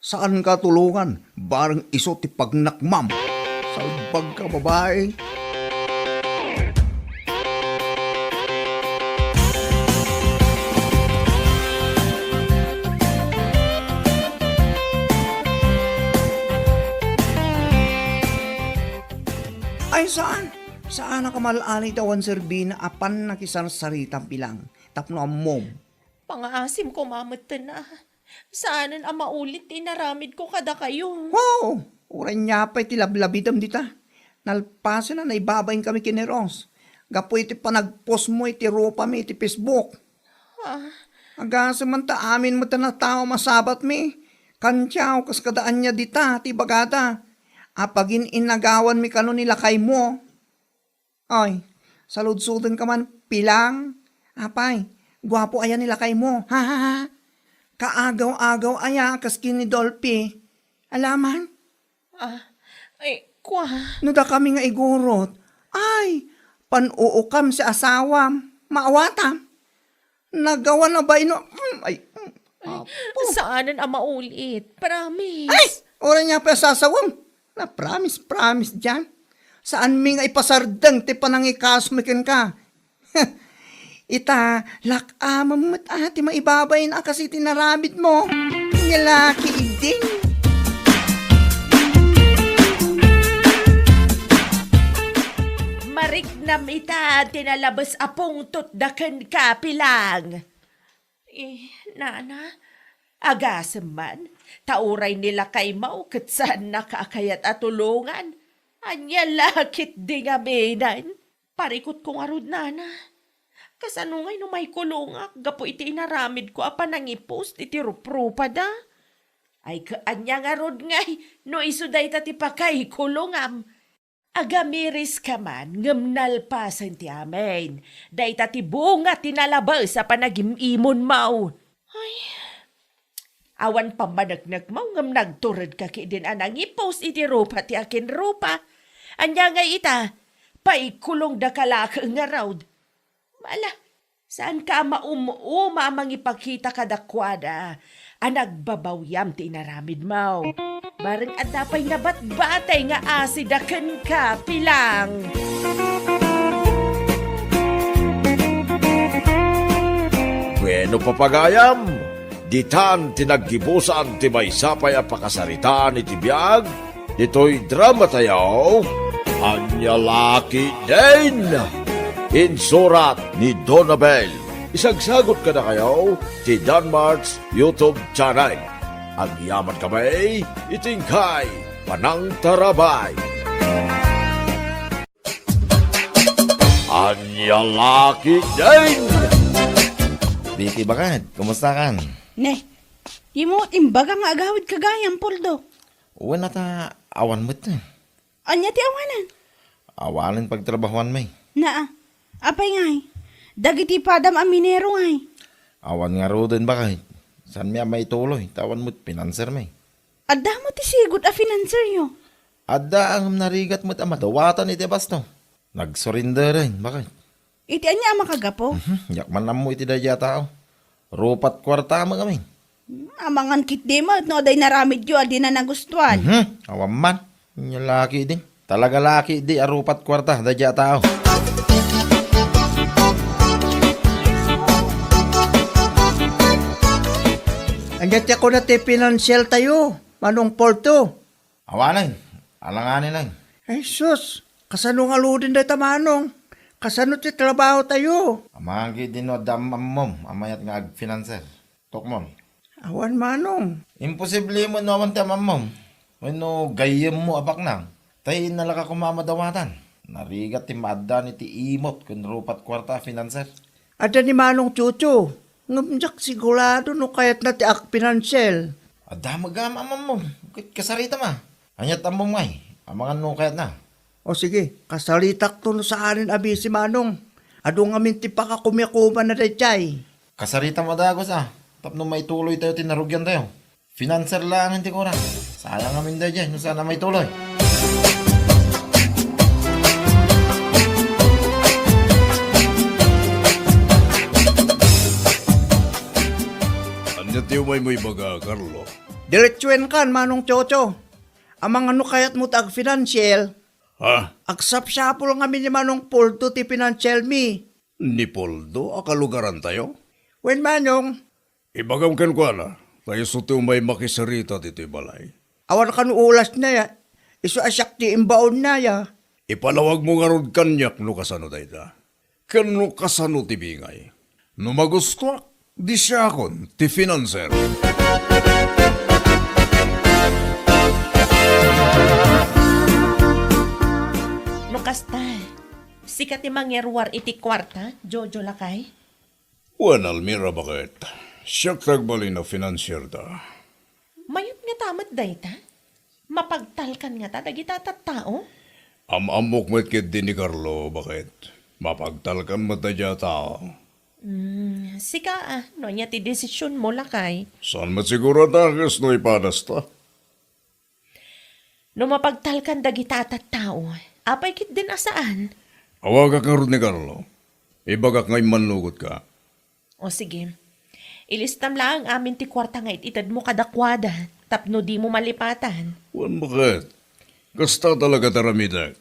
saanka tulongan, bareng isu ti pagnakmam. Salbagka, babai. Saan? Saan a kamal-alay ti awan serbina a pannakisarsarita, Pilang, tapno ammom? Pangaasim koma metten a. Saanen a maulit ti inaramidko kadakayo. Ho! Uray nia pay ti lablabidem dita. Nalpasen a naibabain kami ken ni Ros gapu iti panagpostmo iti rupami iti Facebook. Ah. Agasem man ta amin met a tao masabatmi. Kantiaw kas kada ania dita ti ibagada. Apagin-inagawanmi kano ni lakaymo. Ay, saludsodenka man, Pilang. Apay, guapo aya ni lakaymo. Ha, ha, ha. Kaagaw-agaw aya kas ken ni Dolphy. Alaman? Ah, ay, kua. No dakami nga igurot, ay, pan-uukam si asawam. Maawatam. Nagawan a baino. Mm, ay, mm. Apo. Saanen a maulit. Promise. Ay! Uray nia pay a sasawem. Na promise, promise dian. Saanmi nga ipasardeng ti panangikasmi kenka. Ita, lak-amem met a ti maibabain a kas iti inaramidmo. Nia laki idi. Mariknam ita ti nalabes a pungtot da kenka, Pilang. Eh, nana, agasem man, ta uray ni lakaymo ket saannaka a kayat a tulongan. Ania la ketdi ngaminen? Parikutko ngarud, nana. Kasano ngay no maikulongak gapu iti inaramidko a panangipost iti ruprupada? Ay, ka-, ania ngarud ngay no isu dayta ti pakaikulongam? Agamiris ka man, ngem nalpasen ti amin. Dayta ti bunga ti nalabes a panagim-imonmo. Ay, awan pammaneknekmo, ngem nagturedka ketdin a nangipost iti rupa ti akinrupa. Ania ngay ita? Paikulongdaka la ket ngarud. Ala, saanka a maum-uma a mangipakita kadakuada a nagbabawiam ti inaramidmo. Bareng adda pay nga batbatay nga asida kenka, Pilang. Bueno, papagayam, ditan ti naggibusan ti maysa pay a pakasaritaan iti biag ditoy dramatayo, Ania La Ketdin. Insurat ni Donabel. Isagsagut kadakayo ti Danmart's YouTube channel. Agyaman kami iti inkay panangtarabay. Ania La Ketdin. Vicky, baket, kumusta kan? Ne, dimo imbagam nga agawidka gayam, Poldo. Wen, ata awan met. Ania ti awanan? Awanen pagtrabahoanmi. Naa. Apay ngay? Dagiti padam a minero ngay? Awan ngaruden, baket. Saanmi a maituloy, ta awan met finansermi. Adda met ti sigud a finanseryo? Adda, ngem narigat met a madawatan iti basto. Nagsurrenderen, baket. Iti ania a makagapu? Mhm, diak man ammo iti daydiay a tao. Rupa't kuarta met ngamin. Hmm, amangan ketdi met no adda inaramidyo a dina nagustuan. Mhm, awan man. Ania La Ketdin. Talaga La Ketdi a rupa't kuarta daydiay a tao. Ania ti kuna ti finansertayo, Manong Poldo? Awanen, alanganen. Ay sus, kasano ngaruden dayta, Manong? Kasano ti trabahotayo? Amangan ketdi no adda am-ammom a mayat nga agfinanser. Tukmol. Awan, Manong. Imposible met no awan ti am-ammom wenno gayyemmo a baknang. Tay innalaka koma a madawatan. Narigat ti maaddan iti imot ken rupa't kuarta a finanser. Adda ni Manong Chucho, ngem diak sigurado no kayatna ti agpinansel. Adda met gayam am-ammom, ket kasaritam a. Ania't ammom ngay? Amangan no kayatna. O sige, kasaritakto no saanen a bisi, Manong. Adu ngamin ti pakakumiakumanna daydiay. Kasaritam a dagus a, tapno maituloytayo ti narugiantayo. Finanser laengen ti kurak. Sayang ngamin daydiay no saan a maituloy. Ania ti umaymo ibaga, Carlo? Diretsuen kan, Manong Chocho. Amangan no kayatmo ti agfinansiel. Ha? Agsapsapul ngamin ni Manong Poldo ti finansielmi. Ni Poldo a kalugarantayo? Wen, Manong. Ibagam kenkuana, ta isu ti umay makisarita ditoy balay. Awan kano ulasna ya. Isu a siak ti imbaonna ya. Ipalawagmo ngarud kaniak no kasano dayta. Ken no kasano ti bingay. No magustuak, di siakon ti financer. No kasta, sika ti mangiruar iti kuarta, Jojo lakay? Wen, Almira, baket. Siak ti agbalin a financier da. Mayat ngata met dayta? Mapagtalkan ngata dagita tattao? Am-ammok met ketdi ni Carlo, baket. Mapagtalkan met dayta a tao. Hmm, sika, ah, no ania ti desisionmo, lakay? Saan met siguro a dakes no ipadasta? No mapagtalkan dagita a tattao, apay ketdin a saan? Awagak ngarud ni Carlo. Ibagak nga immannugotka. O sige. Ilistam laeng amin ti kuarta nga it-itedmo kadakuada tapno dimo malipatan. Wen, baket. Kasta talaga ti aramidek.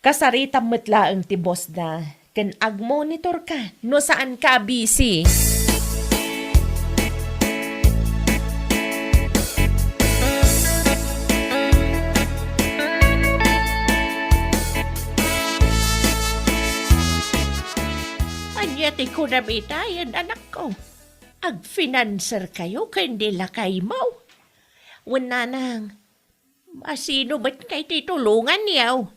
Kasaritam met laeng ti boss da, ken agmonitorka no saanka a busy. Ania ti kunam itayen, anakko? Agfinanserkayo ken ni lakaymo? Wen, nanang, a sino met ngay ti tulonganyo?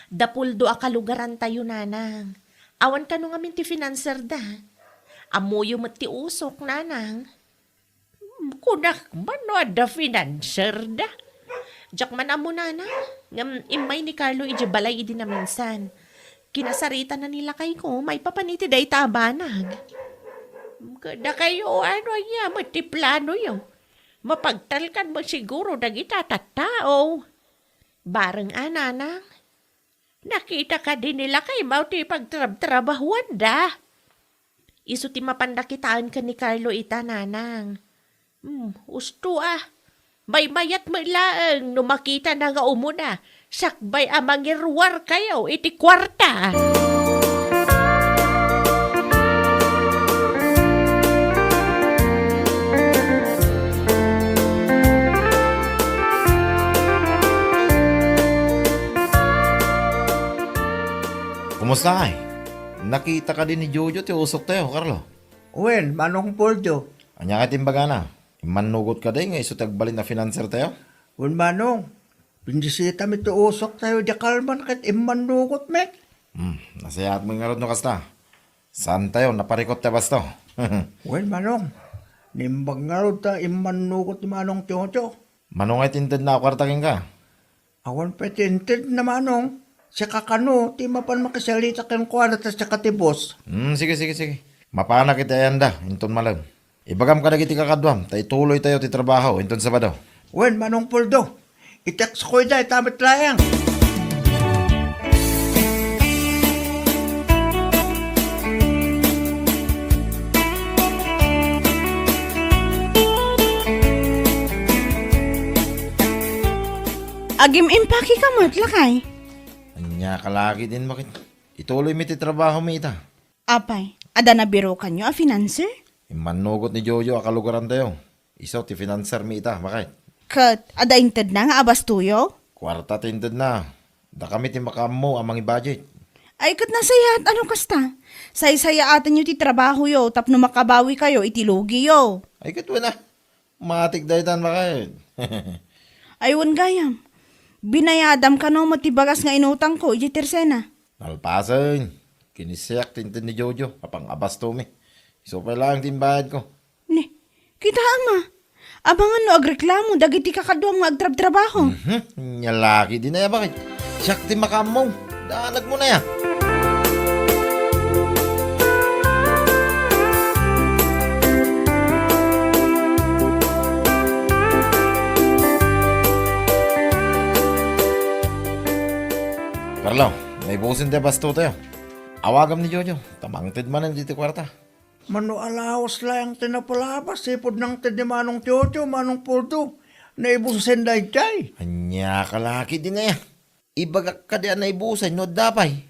Da Puldo a kalugarantayo, nanang. Awan kano ngamin ti finanserda. Ammoyo met ti usok, nanang. Hmm, kunak man no adda finanserda. Diak man ammo, nanang, ngem immay ni Carlo idiay balay idi naminsan. Kinasaritana ni lakayko maipapan iti dayta a banag. Kadakayo, ano aya met ti planoyo? Mapagtalkan met siguro dagita tattao. Bareng a, nanang. Nakita kadi ni lakaymo ti pagtrabtrabahuanda? Isu ti mapanda kitaen ken ni Carlo ita, nanang. Hmm, usto a. Maymayat met laeng no makitana nga umuna, sakbay a mangiruarkayo iti kuarta. Kumusta, ay? Nakita kadi ni Jojo ti usoktayo, Carlo? Wen, Manong Poldo. Ania kadi ti imbagana? Immannugot kadi nga isu ti agbalin a finansertayo? Wen, Manong. Binisitami ti usoktayo idiay Calman ket immannugot met. Hmm, nasayaat met ngarud no kasta. Saantayo naparikut ti abasto? Wen, Manong. Naimbag ngarud ta immannugot ni Manong Jojo. Mano ngay ti intedna a kuarta kenka? Awan pay ti intedna, Manong. Sika kano ti mapan makisalita kenkuana ta sika ti boss. Hmm, sige, sige, sige. Mapanak iti ayanda, inton malem. Ibagam kadagiti kakaduam, ta ituloytayo ti trabaho inton Sabado. Wen, Manong Poldo. I-textko ida, ita met laeng. Agim-impakeka met, lakay. Ania ka lagi din, baket? Ituloymi ti trabahomi ita. Apay, adda nabirukanyo a financer? Immannugot ni Jojo a kalugarantayo. Isu ti finansermi ita, baket. Ket adda intedna nga abastoyo? Kuarta ti intedna. Dakami ti makaammo a mangi-budget. Ay, ket nasayaat a no kasta. Saysayaatenyo ti trabahoyo tapno makabawikayo iti lugiyo. Ay, ket wen a. Matik daytan, baket. Ay, wen gayam. Binayadam kano met ti bagas nga inutangko idiay Tersena? Nalpasen. Kinisiak ti inted ni Jojo a pang-abastomi. Isu pay laeng ti imbayadko. Ni, kitaem a. Abangan no agreklamo dagiti kakaduam nga agtrabtrabaho. Mhm. Nia laki di naya, baket. Siak ti makaammo. Danagmo naya. Carlo, naibusen ti abastotayo. Awagam ni Jojo, ta mangted manen diti kuarta. Mano a lawas laeng ti napalabas, ipud nangted ni Manong Jojo, Manong Poldo. Naibusen daydiay. Ania ka laki di naya. Ibagak kadi a naibusen no adda pay.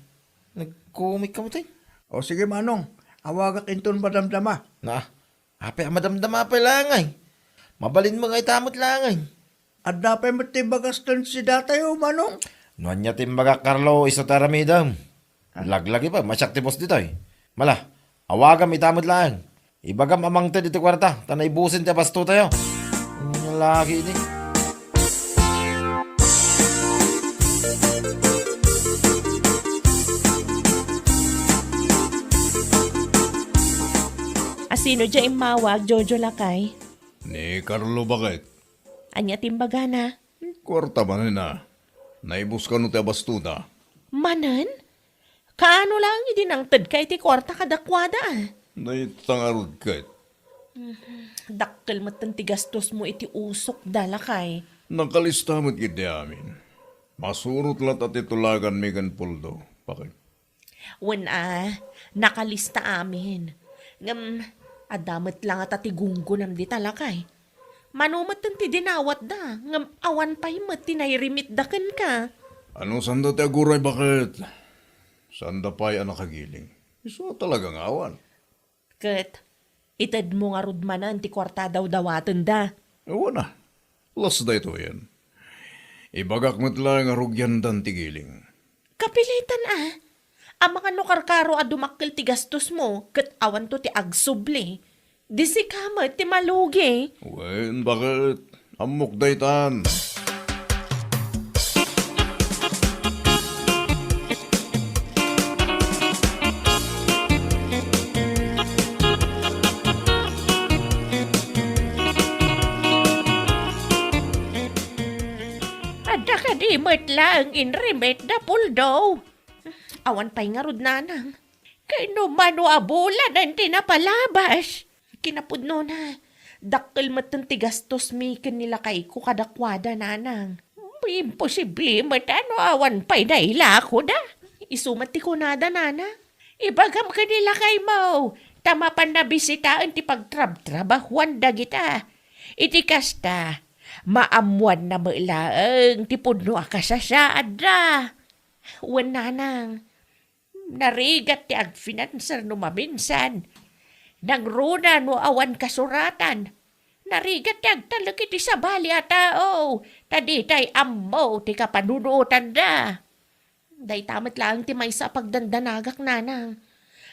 Nagkumit ka met. O sige, Manong, awagak inton madamdama. Na, apay a madamdama pay laeng ay. Mabalin mo nga ita met laeng ay. Adda pay met ti bagas ken sidatayo, Manong. No ania ti imbagak, Carlo, isu ti aramidem. Ah. Laglagi pa, masiak ti boss ditoy. Mala, awagam ita met laeng. Ibagam a mangted iti kuarta, ta naibusen ti abastotayo. Ania lagi ni. Asino dia immawag, Jojo lakay? Ni Carlo, baket. Ania ti imbagana? Kuarta manen a. Naibus kano ti abastona. Manen? Kaano laeng idi nangtedka iti kuarta kadakuada? Dayta ngarud ket. Dakkel metten ti gastosmo iti usokda, lakay. Nakalista met ketdi amin. Masurot latta ti tulaganmi ken Poldo, baket. Wen a, nakalista amin. Ngem, adda met la ngata ti gunggonam dita, lakay. Mano metten ti dinawatda, ngem awan pay met ti nairimitda kenka. Ano, sanda ti aguray, baket? Sanda pay a nakagiling. Isu talaga nga awan. Ket itedmo ngarud manen ti kuarta a dawdawatenda. Wen a, las daytoyen. Ibagak met laeng a rugiandan ti giling. Kapilitan a. Amangan no karkaro a dumakkel ti gastosmo ket awanto ti agsubli. Di sika met ti malugi. Wen, baket? Ammok daytan. Adda kadi met laeng inrimit da Poldo? Awan pay ngarud, nanang. Ket no mano a bulanen ti napalabas? Kinapudnona, dakkel metten ti gastosmi ken ni lakayko kadakuada, nanang. Imposible met a no awan pay nailakoda. Isu met ti kunada, nanang. Ibagam ken ni lakaymo, ta mapan nabisitaen ti pagtrabtrabahuan dagita. Iti kasta, maammuanna met laeng ti pudno a kasasaadda. Wen, nanang, narigat ti agfinanser no maminsan. Nangruna no awan kasuratan. Narigat ti agtalek iti sabali a tao, ta ditay ammo ti kapanunotanda. Dayta met laeng ti maysa a pagdandanagak, nanang.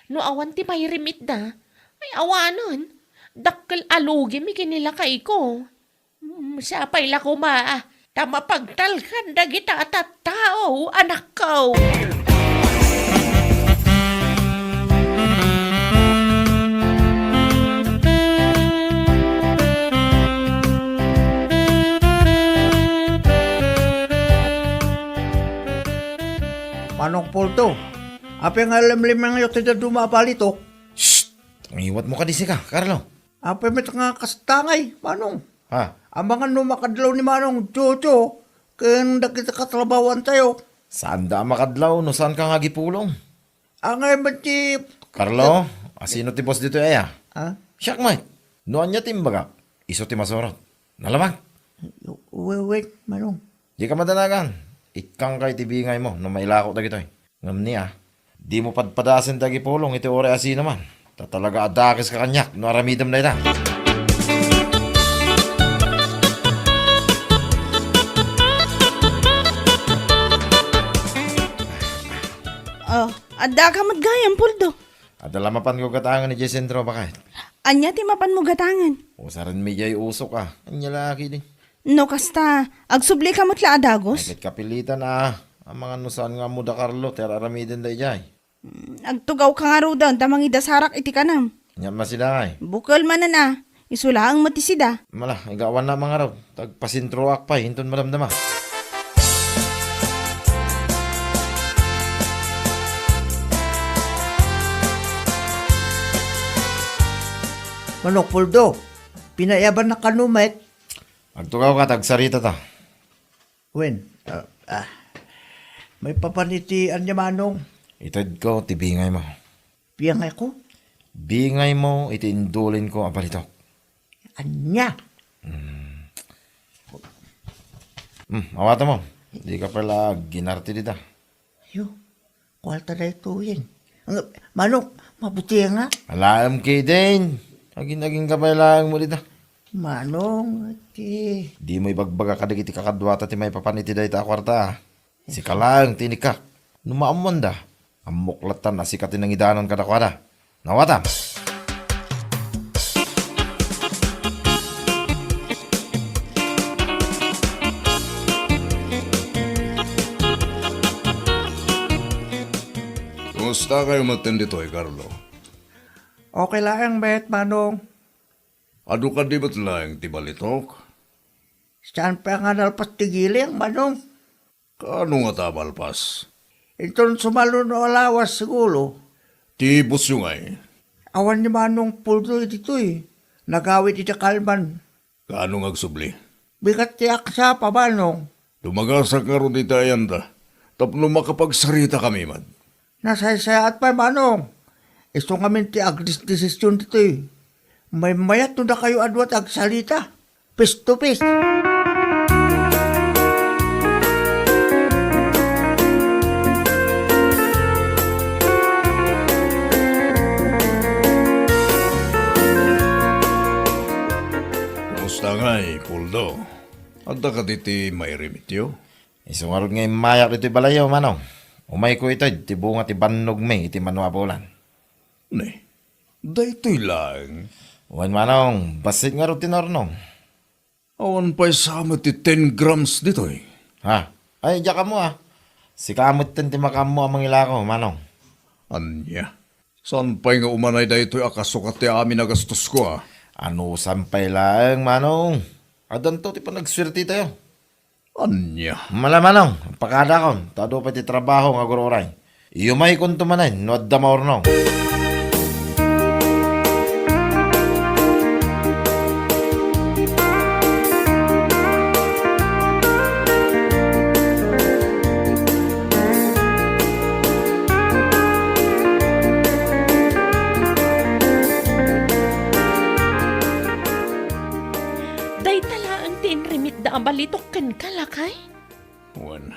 No awan ti mairimitda, ay awanen, dakkel a lugimi ken ni lakayko. Mm, sapay la koma, ah, ta mapagtalkan dagita a tattao, anakko. Manong Poldo, apay nga limlimangyo ti dadduma a balitok? Shh! Ngiwatmo kadi sika, Carlo. Apay met nga kasta ngay, Manong? Ha? Amangan no makadlaw ni Manong Jojo ken dagiti katrabahoantayo. Saanda a makadlaw no saanka nga agipulong. Angay met ti Carlo, asino ti boss ditoy aya? Ha? Siak met. No ania ti imbagak, isu ti masurot. Nalabag. Wen, wen, Manong. Dika madanagan. Ikkangka iti bingaymo no mailako dagitoy. Ngem ni a, dimo padpadasen ti agipulong iti uray a sinoman. Ta talaga a dakeska kaniak no aramidem dayta. Oh, addaka met gayam, Poldo. Adda la mapanko gatangen idiay sentro, baket. Ania ti mapanmo gatangen? Usarenmi idiay usok a. Ania la kadi? No kasta, agsublika met la a dagus? Ay, ket kapilitan a. Amangan no saan nga ammo da Carlo ti ar-aramidenda idiay. Mm, agtugawka ngaruden ta mangidasarak iti kanam. Ania met sida ngay? Bukel manen a. Isu laeng met ti sida. Mala, igawanna mangarud. Tagpasentroak pay inton madamdama. Manok Poldo, pinayaban na kano met? Agtugawka ta agsaritata. Wen, ah, ah, maipapan iti ania, Manong? Itedko ti bingaymo. Bingayko? Bingaymo iti indulinko a balitok. Ania? Hmm. Hmm, awatem. Dika pay la aginarte dita. Yo, kuarta daytoyen. Ang, Manong, mabuti nga. Alaem ketdin. Agin-agin ka pay laeng mo dita. Manong, ti. Dimo ibagbaga kadagiti kakaduata ti maipapan iti dayta a kuarta, a. Sika laeng ti inikak. No maammoanda, ammok lattan a sika ti nangidanan kadakuada. Nawatam. Kumusta kayo metten ditoy, Carlo? Okay laeng met, Manong. Adu kadi met laeng ti balitok? Saan pay nga nalpas ti giling, Manong? Kaano nga ta malpas? Inton sumalo no alawas, siguro. Ti busyo ngay? Awan ni Manong Puldo ditoy. Nagawid iti kalman. Kaano nga agsubli? Bigat ti aksapa, Manong. Dumagasak ngarud iti ayanda, tapno makapagsarita kami met. Nasaysayaat pay, Manong. Isu ngamin ti agdesdesisyon ditoy. Maymayat no dakayo a dua ti agsalita. Face to face. Kumusta ngay, Puldo? Adda kadi ti mairemityo? Isu ngarud nga immayak ditoy balayyo, Manong. Umayko ited ti bunga ti bannogmi iti mano a bulan. Ne, daytoy laeng? Wen, Manong, bassit ngarud ti naurnong. Awan pay sa met ti ten grams ditoy. Ha? Ay, diak ammo, a. Sika metten ti makaammo a mangilako, Manong. Ania? Saan pay nga umanay daytoy a kasukat ti amin a gastosko, a? Anusan pay laeng, Manong. Addanto ti panagsuertetayo. Ania? Mala, Manong, pakadakon, ta adu pay ti trabaho nga agur-uray. Iyumaykonto manen no adda maurnong. Dayta laeng ti inremitda a balitok kenka, lakay? Wen,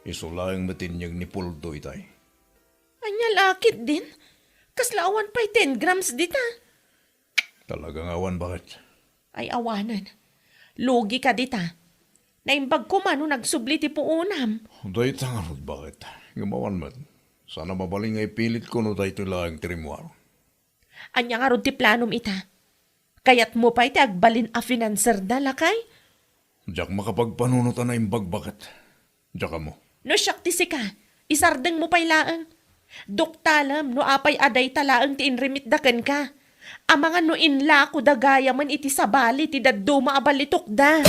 isu laeng met ti inyeg ni Puldo itay. Ania la ketdin? Kasla awan pay ten grams dita. Talaga nga awan, baket. Ay, awanen. Lugi ka dita. Naimbag koma no nagsubli ti puonam. Dayta ngarud, baket. Ngem awan met. Saan a mabalin nga ipilitko no daytoy laeng ti rimmuar. Ania ngarud ti planom ita? Kayatmo pay ti agbalin a finanserda, lakay? Diak makapagpanunot a naimbag, baket. Diak ammo. No siak ti sika, isardengmo pay laeng. Duktalem no apay a dayta laeng ti inremitda kenka. Amangan no inlakoda gayamen iti sabali ti dadduma a balitokda.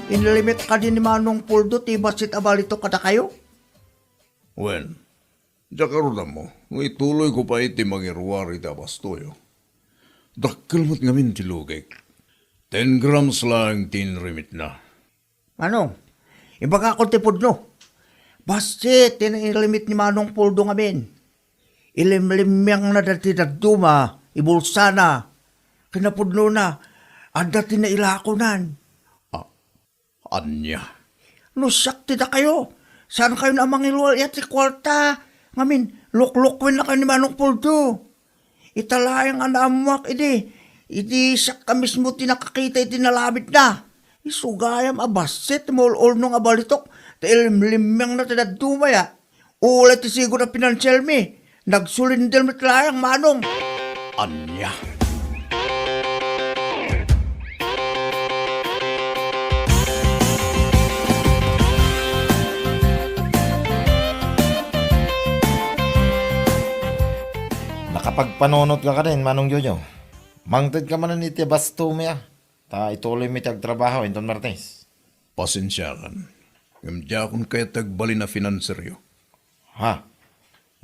Inlimit kadi ni Manong Puldo ti bassit a balitok kadakayo? Wen, diak ngarud ammo no ituloyko pay ti mangiruar iti abastoyo. Dakkel met ngamin ti lugik. Ten grams laeng ti inremitna. Manong, ibagakon ti pudno. Bassit ti inlimit ni Manong Puldo ngamin. Ilimlimmiangna dati dadduma, ibulsana. Kinapudnona, adda ti nailakonan. Ah, ania? No siak ti dakayo, saankayon a mangilual-iat ti kuarta ngamin, luklukwenna kayo ni Manong Puldo. Ita laeng a naammoak idi, idi siak a mismo ti nakakita iti nalamidna. Isu gayam a bassit ti maul-ulnong a balitok, ta ilimlimmiangna ti dadduma ya. Ulay ti sigud a pinansielmi, nagsulinder met laeng, Manong. Ania? Nakapagpanunot ka kadin, Manong Jojo. Mangted ka manen iti bastomi, a. Ta ituloymi ti agtrabaho inton Martes. Pasensiakan. Ngem diakon kayat ti agbalin a finanseryo. Ha?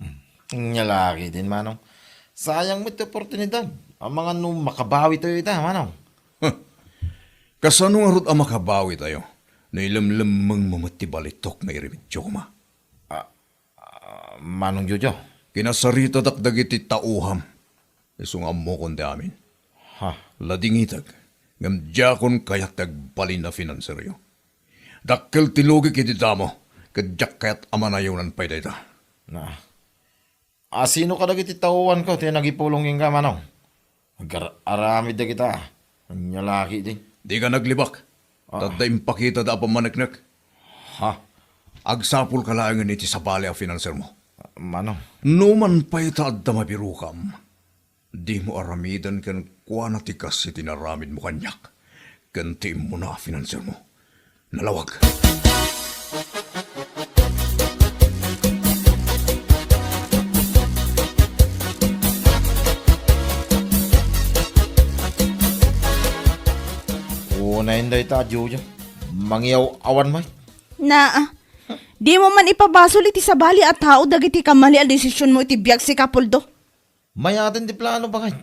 Hmm. Ania la ketdin, Manong. Sayang met ti oportunidad. Amangan no makabawitayo ita, Manong. Huh. Kasano ngarud a makabawitayo no ilemlemmengmo met ti balitok nga iremityo koma? Ah, ah, Manong Jojo. Kinasaritadak dagiti tauham. Isu nga ammokon ti amin. Ha? Ladingitek, ngem diakon kayat ti agbalin a finanseryo. Dakkel ti lugik iti damo, ket diak kayat a manayonan pay dayta. Na. Asino kadagiti taoanko ti nagipulong kenka, Manong? Agar-aramid dagita. Ania la ketdi? Dika naglibak. Ah. Tadda impakitada a pammaneknek. Ha? Agsapulka laengen iti sabali a finansermo. Manong. Numan pay ta adda mabirokam, dimo aramiden kenkuana ti kas iti naramidmo kaniak ken ti immuna a finansermo. Nalawag. Unayen dayta a Jojo. Mangiyaw-awan met. Naa, dimo man ipabasol iti sabali a tao dagiti kamali a desisionmo iti biag, sika, Apoldo. Mayaten ti plano, baket.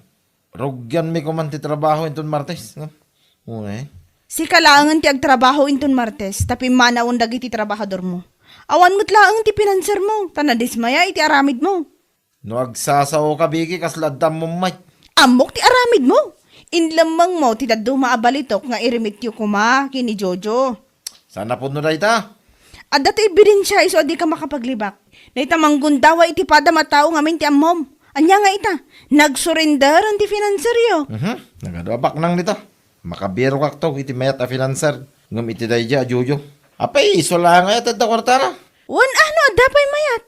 Rugianmi koman ti trabaho inton Martes, ngem. Uy. Sika laengen ti agtrabaho inton Martes, ta pimmanawen dagiti trabahadormo. Awan met laeng ti finansermo, ta nadismaya iti aramidmo. No agsasaoka, Vicky, kasla adda ammom met. Ammok ti aramidmo. Inlemmengmo ti dadduma a balitok nga iremityo koma ken ni Jojo. Saan a pudno dayta? Adda ti ebidensia isu a dika makapaglibak. Dayta manggundaway iti padam a tao ngamin ti ammom. Ania nga ita? Nagsurrenderan ti finanseryo. Mhm. Nagadu a baknang dita. Makabirokakto iti mayat a finanser. Ngem iti daydiay a Jojo. Apay, isu la ngay a adda kuartana? Wen a, no adda pay mayat.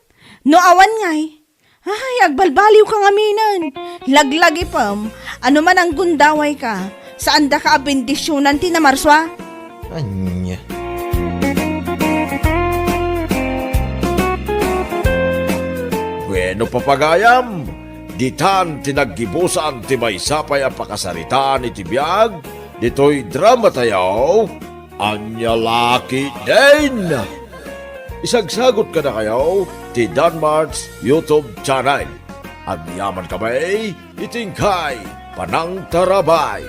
No awan ngay, ay, agbalbaliwka ngaminen. Laglagipem, ano man a gundawayka, saandaka a bendisionan ti namarsua? Ania? Bueno, papagayam, ditan ti naggibusan ti maysa pay a pakasaritaan iti biag ditoy dramatayo. Ania la ketdin? Isagsagot kadakayo ti Danmart's YouTube channel. Agyaman kami iti inkay panangtarabay.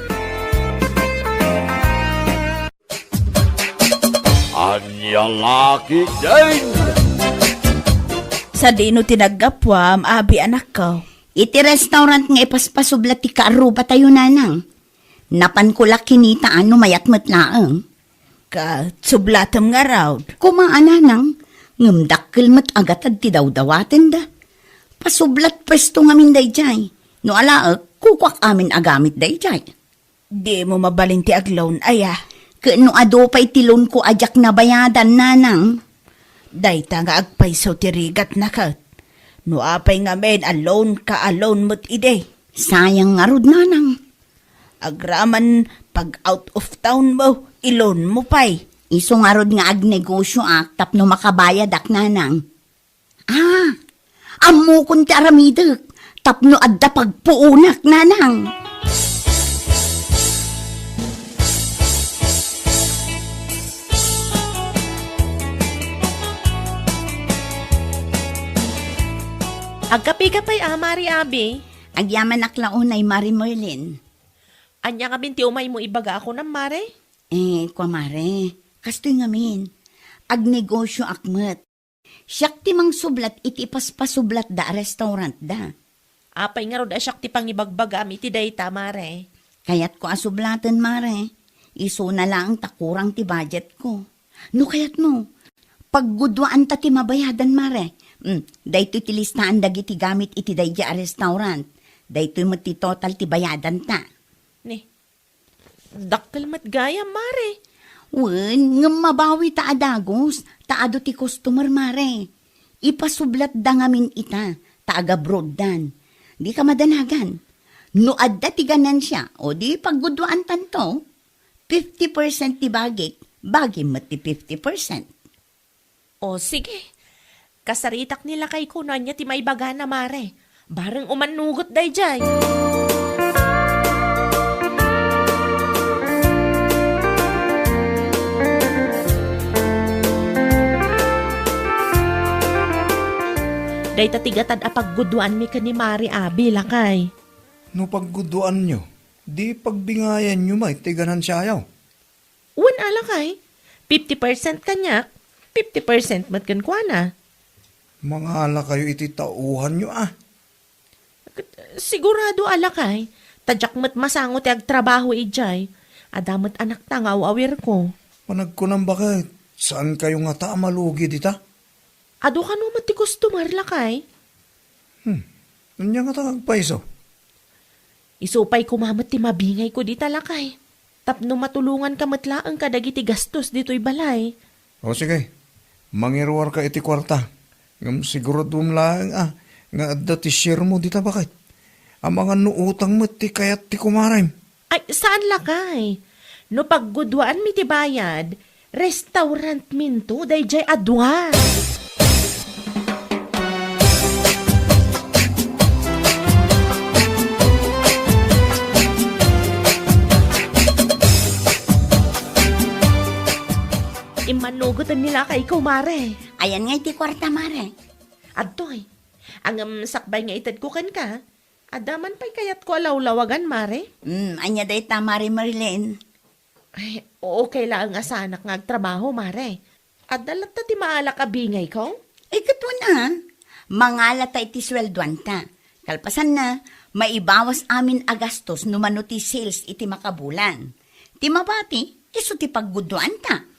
Ania la ketdin? Sadino ti naggapuam, abi, anakko? Iti restaurant nga ipaspasublat ti kaarrubatayo, nanang. Napanko la kinitaan no mayat met laeng. Ket sublatem ngarud. Koma a, nanang, ngem dakkel met a gatad ti dawdawatenda. Pasublat puesto ngamin daydiay. No alaek, kukuak amin a gamit daydiay. Dimo mabalin ti agloan, aya? Ket no adu pay ti loanko a diak nabayadan, nanang. Dayta nga agpayso ti rigatna ket. No apay ngamin a loanka a loan met idi? Sayang ngarud, nanang. Agraman pag out of town mo, i-loan mo pay. Isu ngarud nga agnegosioak tapno makabayadak, nanang. Ah, ammokon ti aramidek tapno adda pagpuonak, nanang. Agkapika pay a, Mari Abi? Agyamanak la unay, Mari Merlin. Ania ngamin ti umaymo ibaga a kunam, Mare? Eh, kua, Mare, kastoy ngamin. Agnegosioak met. Siak ti mangsublat iti ipaspasublatda a restaurantda. Apay ngarud a siak ti pangibagbagaam iti dayta, Mare? Kayatko a sublaten, Mare. Isuna laeng ta kurang ti budgetko. No kayatmo, pagguduaanta ti mabayadan, Mare. Mm, daytoy ti listaan dagiti gamit iti daydiay a restaurant. Daytoy met ti total ti bayadanta. Ni, dakkel met gayam, Mare. Wen, ngem mabawi ta a dagus, ta adu ti customer, Mare. Ipasublatda ngamin ita, ta agabroaddan. Dika madanagan. No adda ti ganansia, o di pagguduaantanto, fifty percent ti bagik, bagim met ti fifty percent. O, sige. Kasaritak ni lakayko no ania ti maibagana, Mare. Bareng umannugot daydiay. Dayta ti gatad a pagguduanmi ken ni Mare Abi, lakay. No pagguduanyo, di pagbingayanyo met ti ganansiayo. Wen a, lakay, fifty percent kaniak, fifty percent met kenkuana. Mangalakayo iti taoanyo a. Sigurado a, lakay, ta diak met masango ti agtrabaho idiay. Adda met anakta nga aw-awirko. Panagkunam baket, saankayo ngata a malugi dita? Adu kano met ti customer, lakay? Hmm. Ania ngata nga agpayso? Isu pay koma met ti mabingayko dita, lakay. Tapno matulonganka met laeng kadagiti gastos ditoy balay. O sige, mangiruarka iti kuarta. Ngem siguraduem laeng a nga adda ti sharemo dita, baket. Amangan no utang met ti kayat ti kumarem. Ay, saan, lakay. No pagguduaanmi ti bayad, restaurantminto daydiay a dua. Immannugotenmi lakayko, mare. Ayan nga iti kuarta, mare. Adtoy. Ngem sakbay nga itedko kenka, adda man pay kayatko a lawlawagan, mare? Hmm, ania dayta, Mare Merlin? Ay, okay laeng a saanak nga agtrabaho, mare. Adda latta ti maalak a bingayko? Ay, ket wen a. Mangalata iti sueldoanta. Kalpasanna, maibawas amin a gastos no mano ti sales iti makabulan. Ti mabati, isu ti pagguduanta.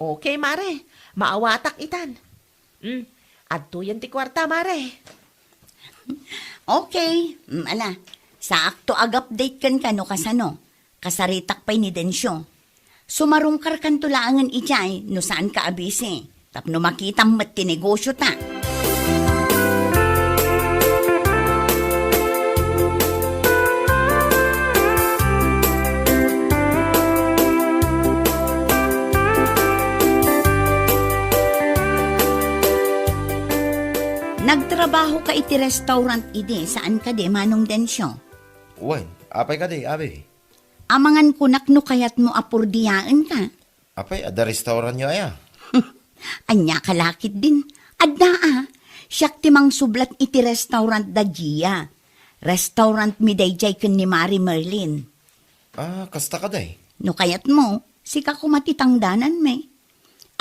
Okay, mare. Maawatak itan. Hmm, adtoyen ti kuarta, mare. Okay. Mm, ala, saakto ag-update kenka no kasano. Kasaritak pay ni Dencio. Sumarungkarkanto laengen idiay no saanka a busy. Tapno makitam met ti negosiota. Nagtrabahoka iti restaurant idi, saan kadi, Manong Dencio? Wen, apay kadi, abi? Amangan kunak no kayatmo a purdiaenka. Apay, adda restaurantyo aya? Ania ka la ketdin? Adda a. Siak ti mangsublat iti restaurant da Gia. Restaurantmi daydiay ken ni Mare Merlin. Ah, kasta kadi? No kayatmo, sika koma ti tangdananmi.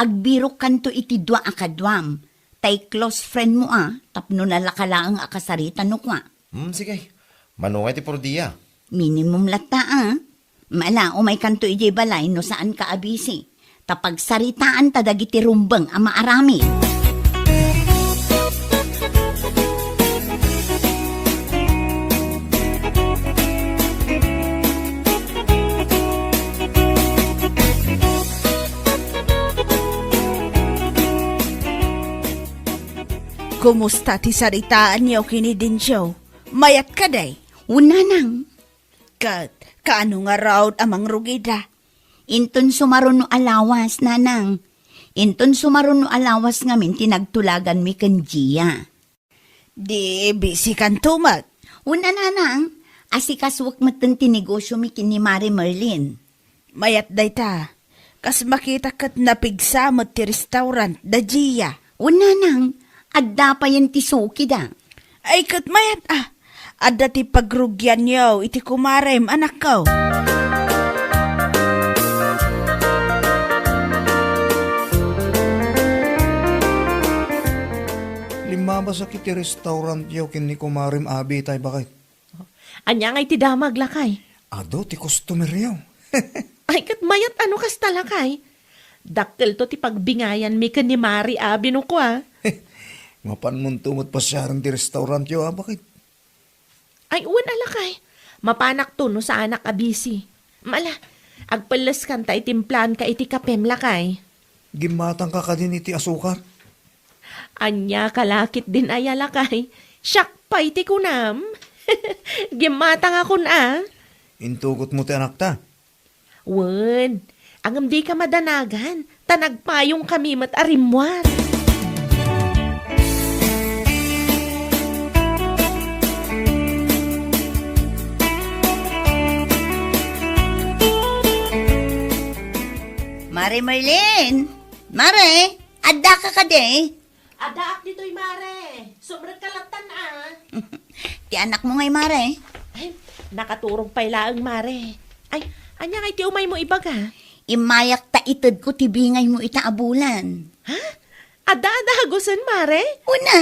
Agbirokkanto iti dua a kaduam. Tay close friendmo a, tapno nalaka laeng a kasarita no kua. Hmm, sige. Mano ngay ti purdia? Minimum latta a. Ala, umaykanto idiay balay no saanka a busy. Ta pagsaritaanta dagiti rumbeng a maaramid. Kumusta ti saritaanyo ken ni Dencio? Mayat kadi? Wen, nanang. Ket kaano ngarud a mangrugida? Inton sumaruno a lawas, nanang. Inton sumaruno a lawas ngamin ti nagtulaganmi ken Gia. Di bisikanto met? Wen a, nanang, asikasuek metten ti negosiomi ken ni Mare Merlin. Mayat dayta. Kas makita ket napigsa met ti restaurant da Gia. Wen, nanang, adda payen ti sukida. Ay, ket mayat a. Adda ti pagrugianyo iti kumarem, anakko. Limmabasak iti restaurantyo ken ni kumarem Abi tay baket. Ania ngay ti damag, lakay? Adu ti customeryo. Ay, ket mayat a no kasta, lakay. Dakkelto ti pagbingayanmi ken ni Mare Abi no kua. Mapanmonto met pasiaren ti restaurantyo a baket. Ay, wen a, lakay. Mapanakto no saanak a busy. Ala, agpelleskan ta itimplaanka iti kapem, lakay. Gimmatangka kadin iti asukar? Ania ka la ketdin aya, lakay? Siak pay ti kunam. Gimmatangakon a. Intugotmo ti anakta? Wen, ngem dika madanagan, ta nagpayongkami met a rimmuar. Mare Merlin! Mare! Addaka kadi? Addaak ditoy, Mare. Sumrekka lattan a. Ti anakmo ngay, Mare? Ay, nakaturog pay laeng, Mare. Ay, ania ngay ti umaymo ibaga? Immayak ta itedko ti bingaymo ita a bulan. Ha? Adda a dagusen, Mare? Wen a.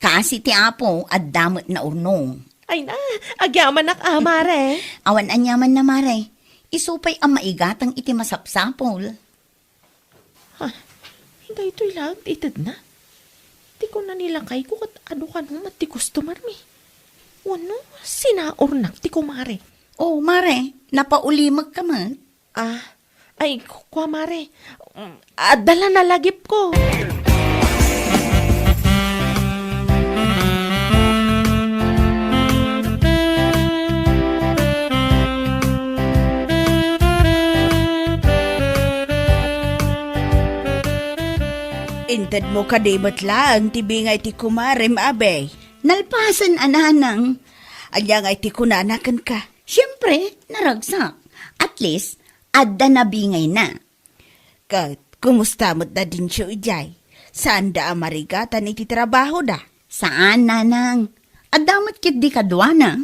Kaasi ti Apo, adda met naurnong. Ay na, agyamanak a, Mare. Awan aniamanna, Mare. Isu pay a maigatang iti masapsapul. Ha, daytoy laeng ti itedna? Ti kuna ni lakayko ket adu kano met ti customer mi. Wenno, sinaurnak ti kumare. Oh, mare, napaulimekka met? Ah, ay, ku-, kua, mare. Mm, adda la nalagipko. Intedmo kadi met laeng ti bingay ti kumarem, abi? Nalpasen a nanang. Ania ngay ti kunana kenka? Siempre, naragsak. At least, adda nabingayna. Ket, kumusta met da Dencio idiay? Saanda a marigatan iti trabahoda? Saan, nanang. Adda met ketdi kaduana.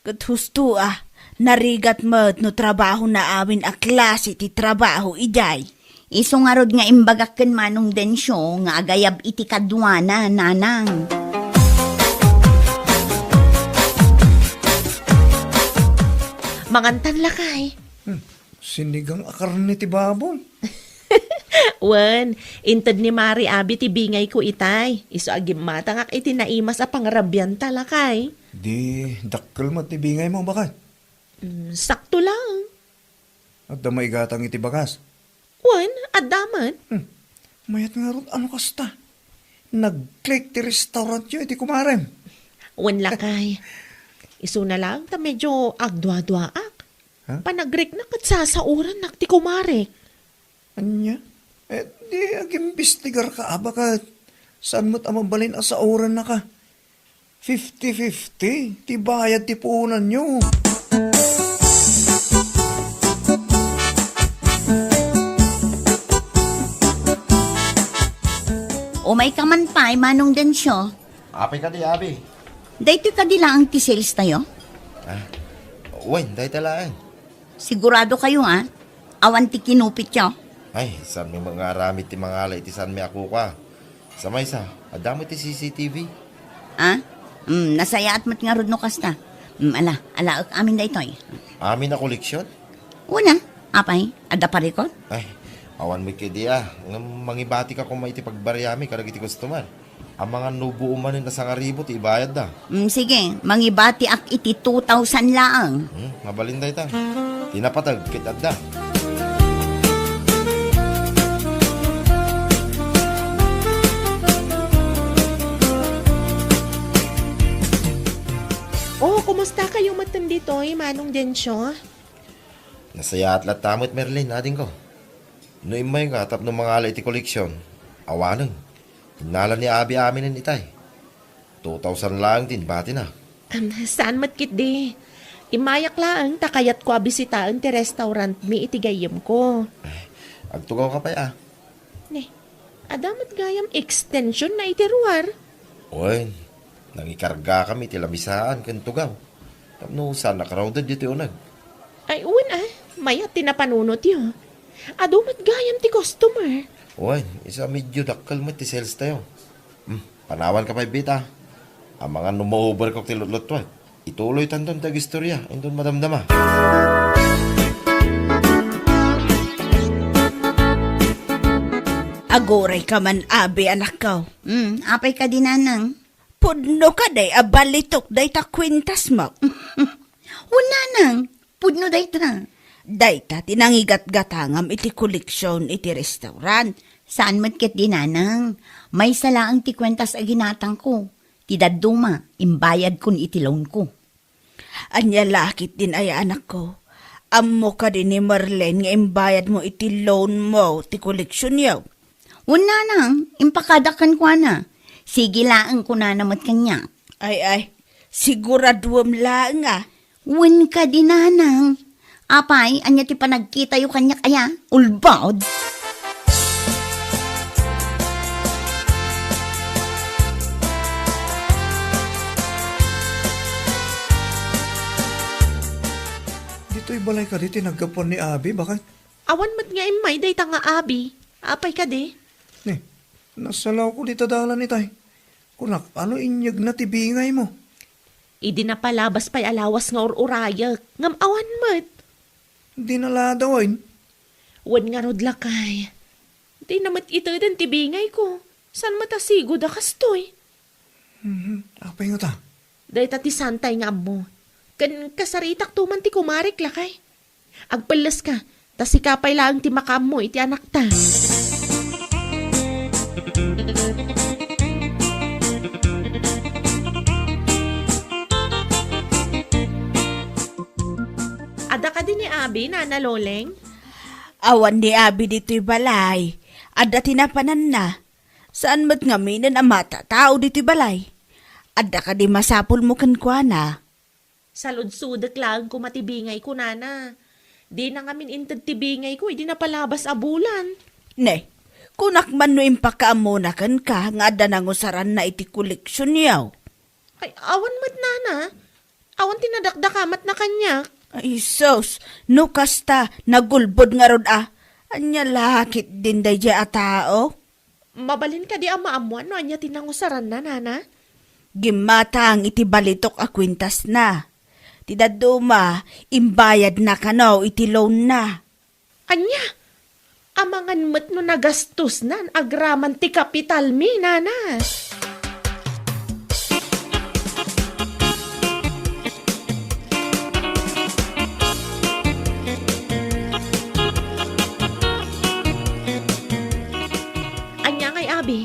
Ket husto a, narigat met no trabahona amin a klase ti trabaho idiay. Isu ngarud nga imbagak ken Manong Dencio nga agayab iti kaduana, nanang. Mangantan, lakay. Hmm, sinigang a karne ti baboy. Wen, inted ni Mari abi ti bingayko itay. Isu a gimmatangak iti naimas a pangrabianta, lakay. Di, dakkel met ti bingaymo, baket? Mm, sakto lang. Adda maigatang iti bagas? Wen, adda met. Hmm. Mayat ngarud, ano kasta? Nag-click ti restaurantyo iti kumarem. Wen, lakay. Isuna lang ta medyo agduaduaak. Ha? Panagrikna ket sasaorannak ti kumarek. Ania? Eh, di agimbestigar ka, a, baket saan met a mabalin a saorannaka. Fifty fifty ti bayad ti puonanyo. Umayka man pay, Manong Dencio. Apay kadi, abi? Daytoy kadi laeng ti sales tayo? Ah, wen, dayta laeng. Sigurado kayo, ah? Awan ti kinupityo? Ay, saanmi nga aramid ti mangala iti saanmi a kukua. Sa maysa, adda met ti C C T V. Ah? Mm, nasayaat met ngarud no kasta. Mm, ala, alaek amin daytoy. Amin a koleksion? Una, apay, adda parikot? Ay, awan met kadi, ah. Ngem mangibatika koma iti pagbariami kadagiti customer. Amangan no buo manen a sangaribu ti ibayadda. Mm, sige, mangibatiak iti two thousand laeng. Hmm, mabalin dayta. Ti napateg ket adda. Oh, kumusta kayo met ditoy, Manong Dencio? Nasayaat latta met, Merlin, adingko. No immayka tapno mangala iti koleksion, awanen. Innala ni abi aminen itay. Two thousand laeng ti inbatina. Am, saan met ketdi? Immayak laeng ta kayatko a bisitaen ti restaurantmi iti gayyemko. Ay, agtugawka pay, a. Ne, adda met gayam extension na iti ruar. Wen, nangikargakami iti lamisaan ken tugaw. Tapno saan a crowded ditoy uneg. Ay, wen, a. Mayat ti napanunotyo. Adu met gayam ti customer. Wen, isu a medyo dakkel met ti sales tayo. Hmm, panawanka pay, Bita. Amangan no ma-overcook ti lutlutuek. Ituloytanton ti agistorya inton madamdama. Agurayka man, abi, anakko. Hmm, apay kadi, nanang? Pudno kadi a balitok dayta kuentasmo? Wen, nanang, pudno dayta. Dayta ti nangigatgatangam iti koleksion iti restaurant. Saan met ketdi, nanang. Maysa laeng ti kuentas a ginatangko. Ti dadduma, imbayadkon iti loanko. Ania la ketdin aya, anakko? Ammo kadi ni Marlene nga imbayadmo iti loanmo ti koleksionyo? Wen, nanang, impakadak kenkuana. Sige laeng, kunana met kaniak. Ay, ay, siguraduem laeng, a. Wen kadi, nanang. Apay, ania ti panagkitayo kaniak aya? Ulbod? Ditoy balay kadi ti naggapuan ni abi, baket? Awan met nga immay dayta nga abi. Apay kadi? Ne, nasalawko dita dalan itay. Kunak, ano inyegna ti bingaymo? Idi napalabas pay a lawas nga ur-urayek, ngem awan met. Di naladawen? Wen ngarud, lakay. Dina met iteden ti bingayko. Saan met a sigud a kastoy? Mhm. Apay ngata? Dayta ti saantay nga ammo. Ken kasaritakto man ti kumarek, lakay. Agpelleska, ta sika pay laeng ti makaammo iti anakta. Adda kadi ni Abi, Nana Loleng? Awan ni Abi ditoy balay. Adda ti napananna. Saan met ngaminen a matatao ditoy balay. Adda kadi masapulmo kenkuana? Saludsodek laeng koma ti bingayko, Nana. Dina ngamin inted ti bingayko idi napalabas a bulan. Ne, kunak man no impakaammona kenka nga adda nangusaranna iti koleksionyo. Ay, awan met, Nana. Awan ti nadakdakamatna kaniak. Ay, sus, no kasta, nagulbod ngarud a. Ania la ketdin daydiay a tao? Mabalin kadi a maammoan no ania ti nangusaranna, Nana? Gimmatang iti balitok a kuentasna. Ti dadduma, imbayadna kano iti loanna. Ania? Amangan met no nagastosnan agraman ti kapitalmi, Nana. Ania ngay, Abi?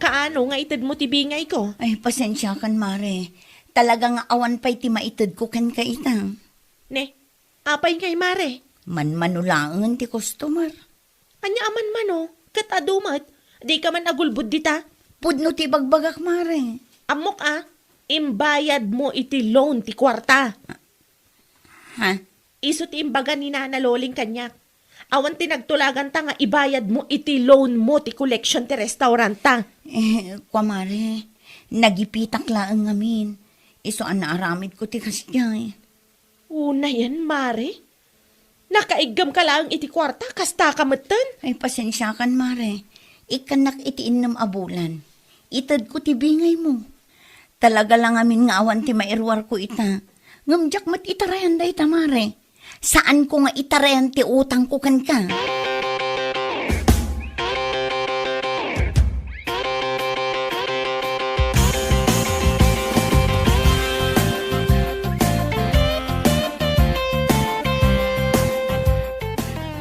Kaano nga itedmo ti bingayko? Ay, pasensiakan, Mare. Talaga nga awan pay ti maitedko kenka ita. Ne, apay ngay, Mare? Manmano laengen ti customer. Ania a manmano? Ket adu met, dika man agulbod dita? Pudno ti ibagbagak, Mare. Ammok a, imbayadmo iti loan ti kuarta. Ha? Isu ti imbaga ni Nana Loling kaniak. Awan ti nagtulaganta nga ibayadmo iti loanmo ti collection ti restauranta. Eh, kua, Mare, nagipitak laeng ngamin. Isu a naaramidko ti kasdiay. Unayen, Mare? Nakaiggem ka laeng iti kuarta, kasta ka metten? Ay, pasensiakan, Mare. Ikkannak iti innem a bulan. Itedko ti bingaymo. Talaga la ngamin nga awan ti mairuarko ita. Ngem diak met itarayan dayta, Mare. Saanko nga itarayan ti utangko kenka.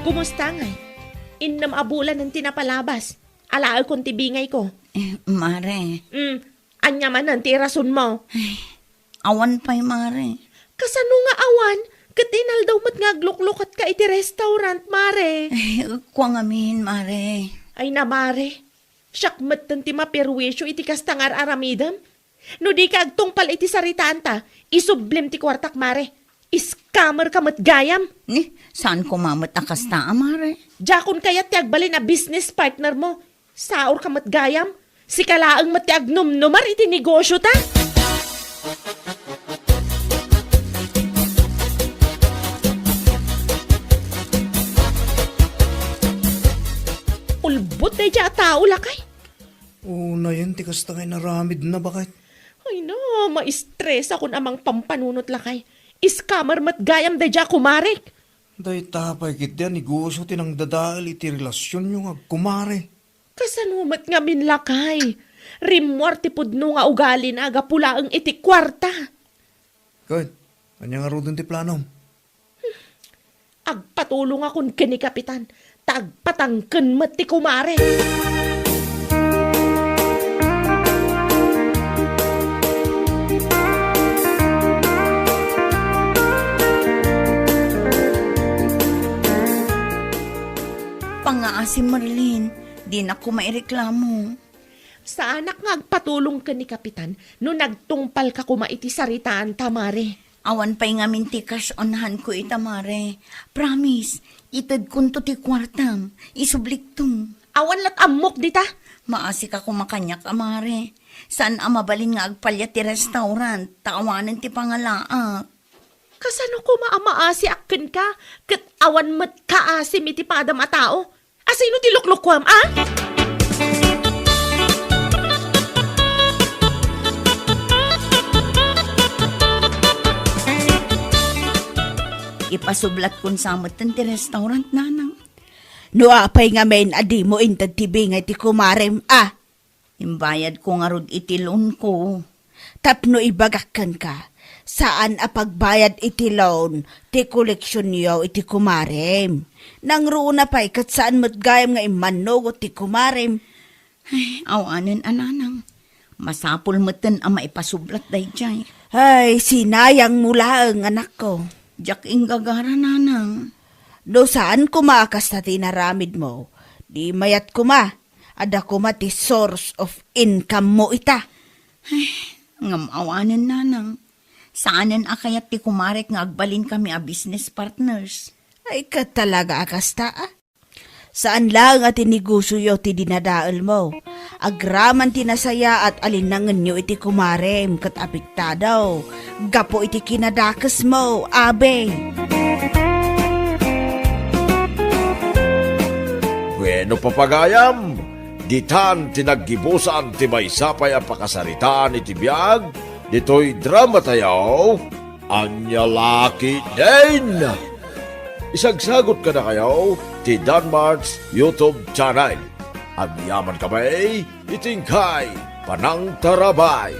Kumusta ngay? Innem a bulanen ti napalabas. Alaekon ti bingayko. Eh, Mare. Mm, ania manen ti irasonmo? Ay, awan pay, Mare. Kasano nga awan? Ket inaldaw met nga agluklukatka iti restaurant, Mare. Ay, kua ngamin, Mare. Ay na, Mare. Siak metten ti maperwisyo iti kasta nga ar-aramidem. No dika agtungpal iti saritaanta, isublim ti kuartak, Mare. Scammer ka met gayam. Ni, saan koma met a kasta a, Mare? Diakon kayat ti agbalin a business partner mo. Saor ka met gayam. Sika laeng met ti agnumnumar iti negosyo ta. Ulbod daydiay a tao, lakay. Unayen ti kasta nga inaramidna, baket. Ay na, maistresakon a mangpampanunot, lakay. Scammer met gayam daydiay a kumarek. Dayta pay ketdi a negosyo ti nangdadael iti relasionyo nga agkumare. Kasano met ngamin, lakay? Rimmuar ti pudno nga ugalina gapu laeng iti kuarta. Ket, ania ngaruden ti planom? Agpatulongakon ken ni Kapitan, ta agpatangken met ti kumare. Pangaasim, Merlin, dinak koma ireklamo. Saanak nga agpatulong ken ni Kapitan no nagtungpalka koma iti saritaanta, Mare. Awan pay ngamin ti cash on hand ko ita, Mare. Promise, itedkonto ti kuartam. Isublikto. Awan lat ammok dita. Maasika koma kaniak a, Mare. Saan a mabalin nga agpalia ti restaurant, ta awanen ti pangalaak. Kasano koma a maasiak kenka, ket awan met kaasim iti padam a tao? Asino ti luklukuam, a? Ipasublatkon sa metten ti restaurant, nanang. No apay ngamin a dimo inted ti bingay ti kumarem, a? Imbayadko ngarud iti loanko. Tapno ibagak kenka, saan a pagbayad iti loan ti koleksionyo iti kumarem. Nangruna pay ket saan met gayam nga immannugot ti kumarem. Ay, awanen a nanang. Masapul metten a maipasublat daydiay. Ay, sinayangmo laeng, anakko. Diak inggagara, nanang. No saan koma a kasta ti inaramidmo, di mayat koma, adda koma ti source of income mo ita. Ay, ngem awanen, nanang. Saanen a kayat ti kumarek nga agbalin kami a business partners. Ay, ket talaga a kasta, a? Saan laeng a ti negosioyo ti dinadaelmo. Agraman ti nasayaat a linnangenyo iti kumarem ket apektado gapu iti kinadakesmo, abi. Bueno, papagayam, ditan ti naggibusan ti maysa pay a pakasaritaan iti biag ditoy drama tayo, Ania La Ketdin. Isagsagot kadakayo ti Danmart's YouTube channel. Agyaman kami iti inkay panangtarabay.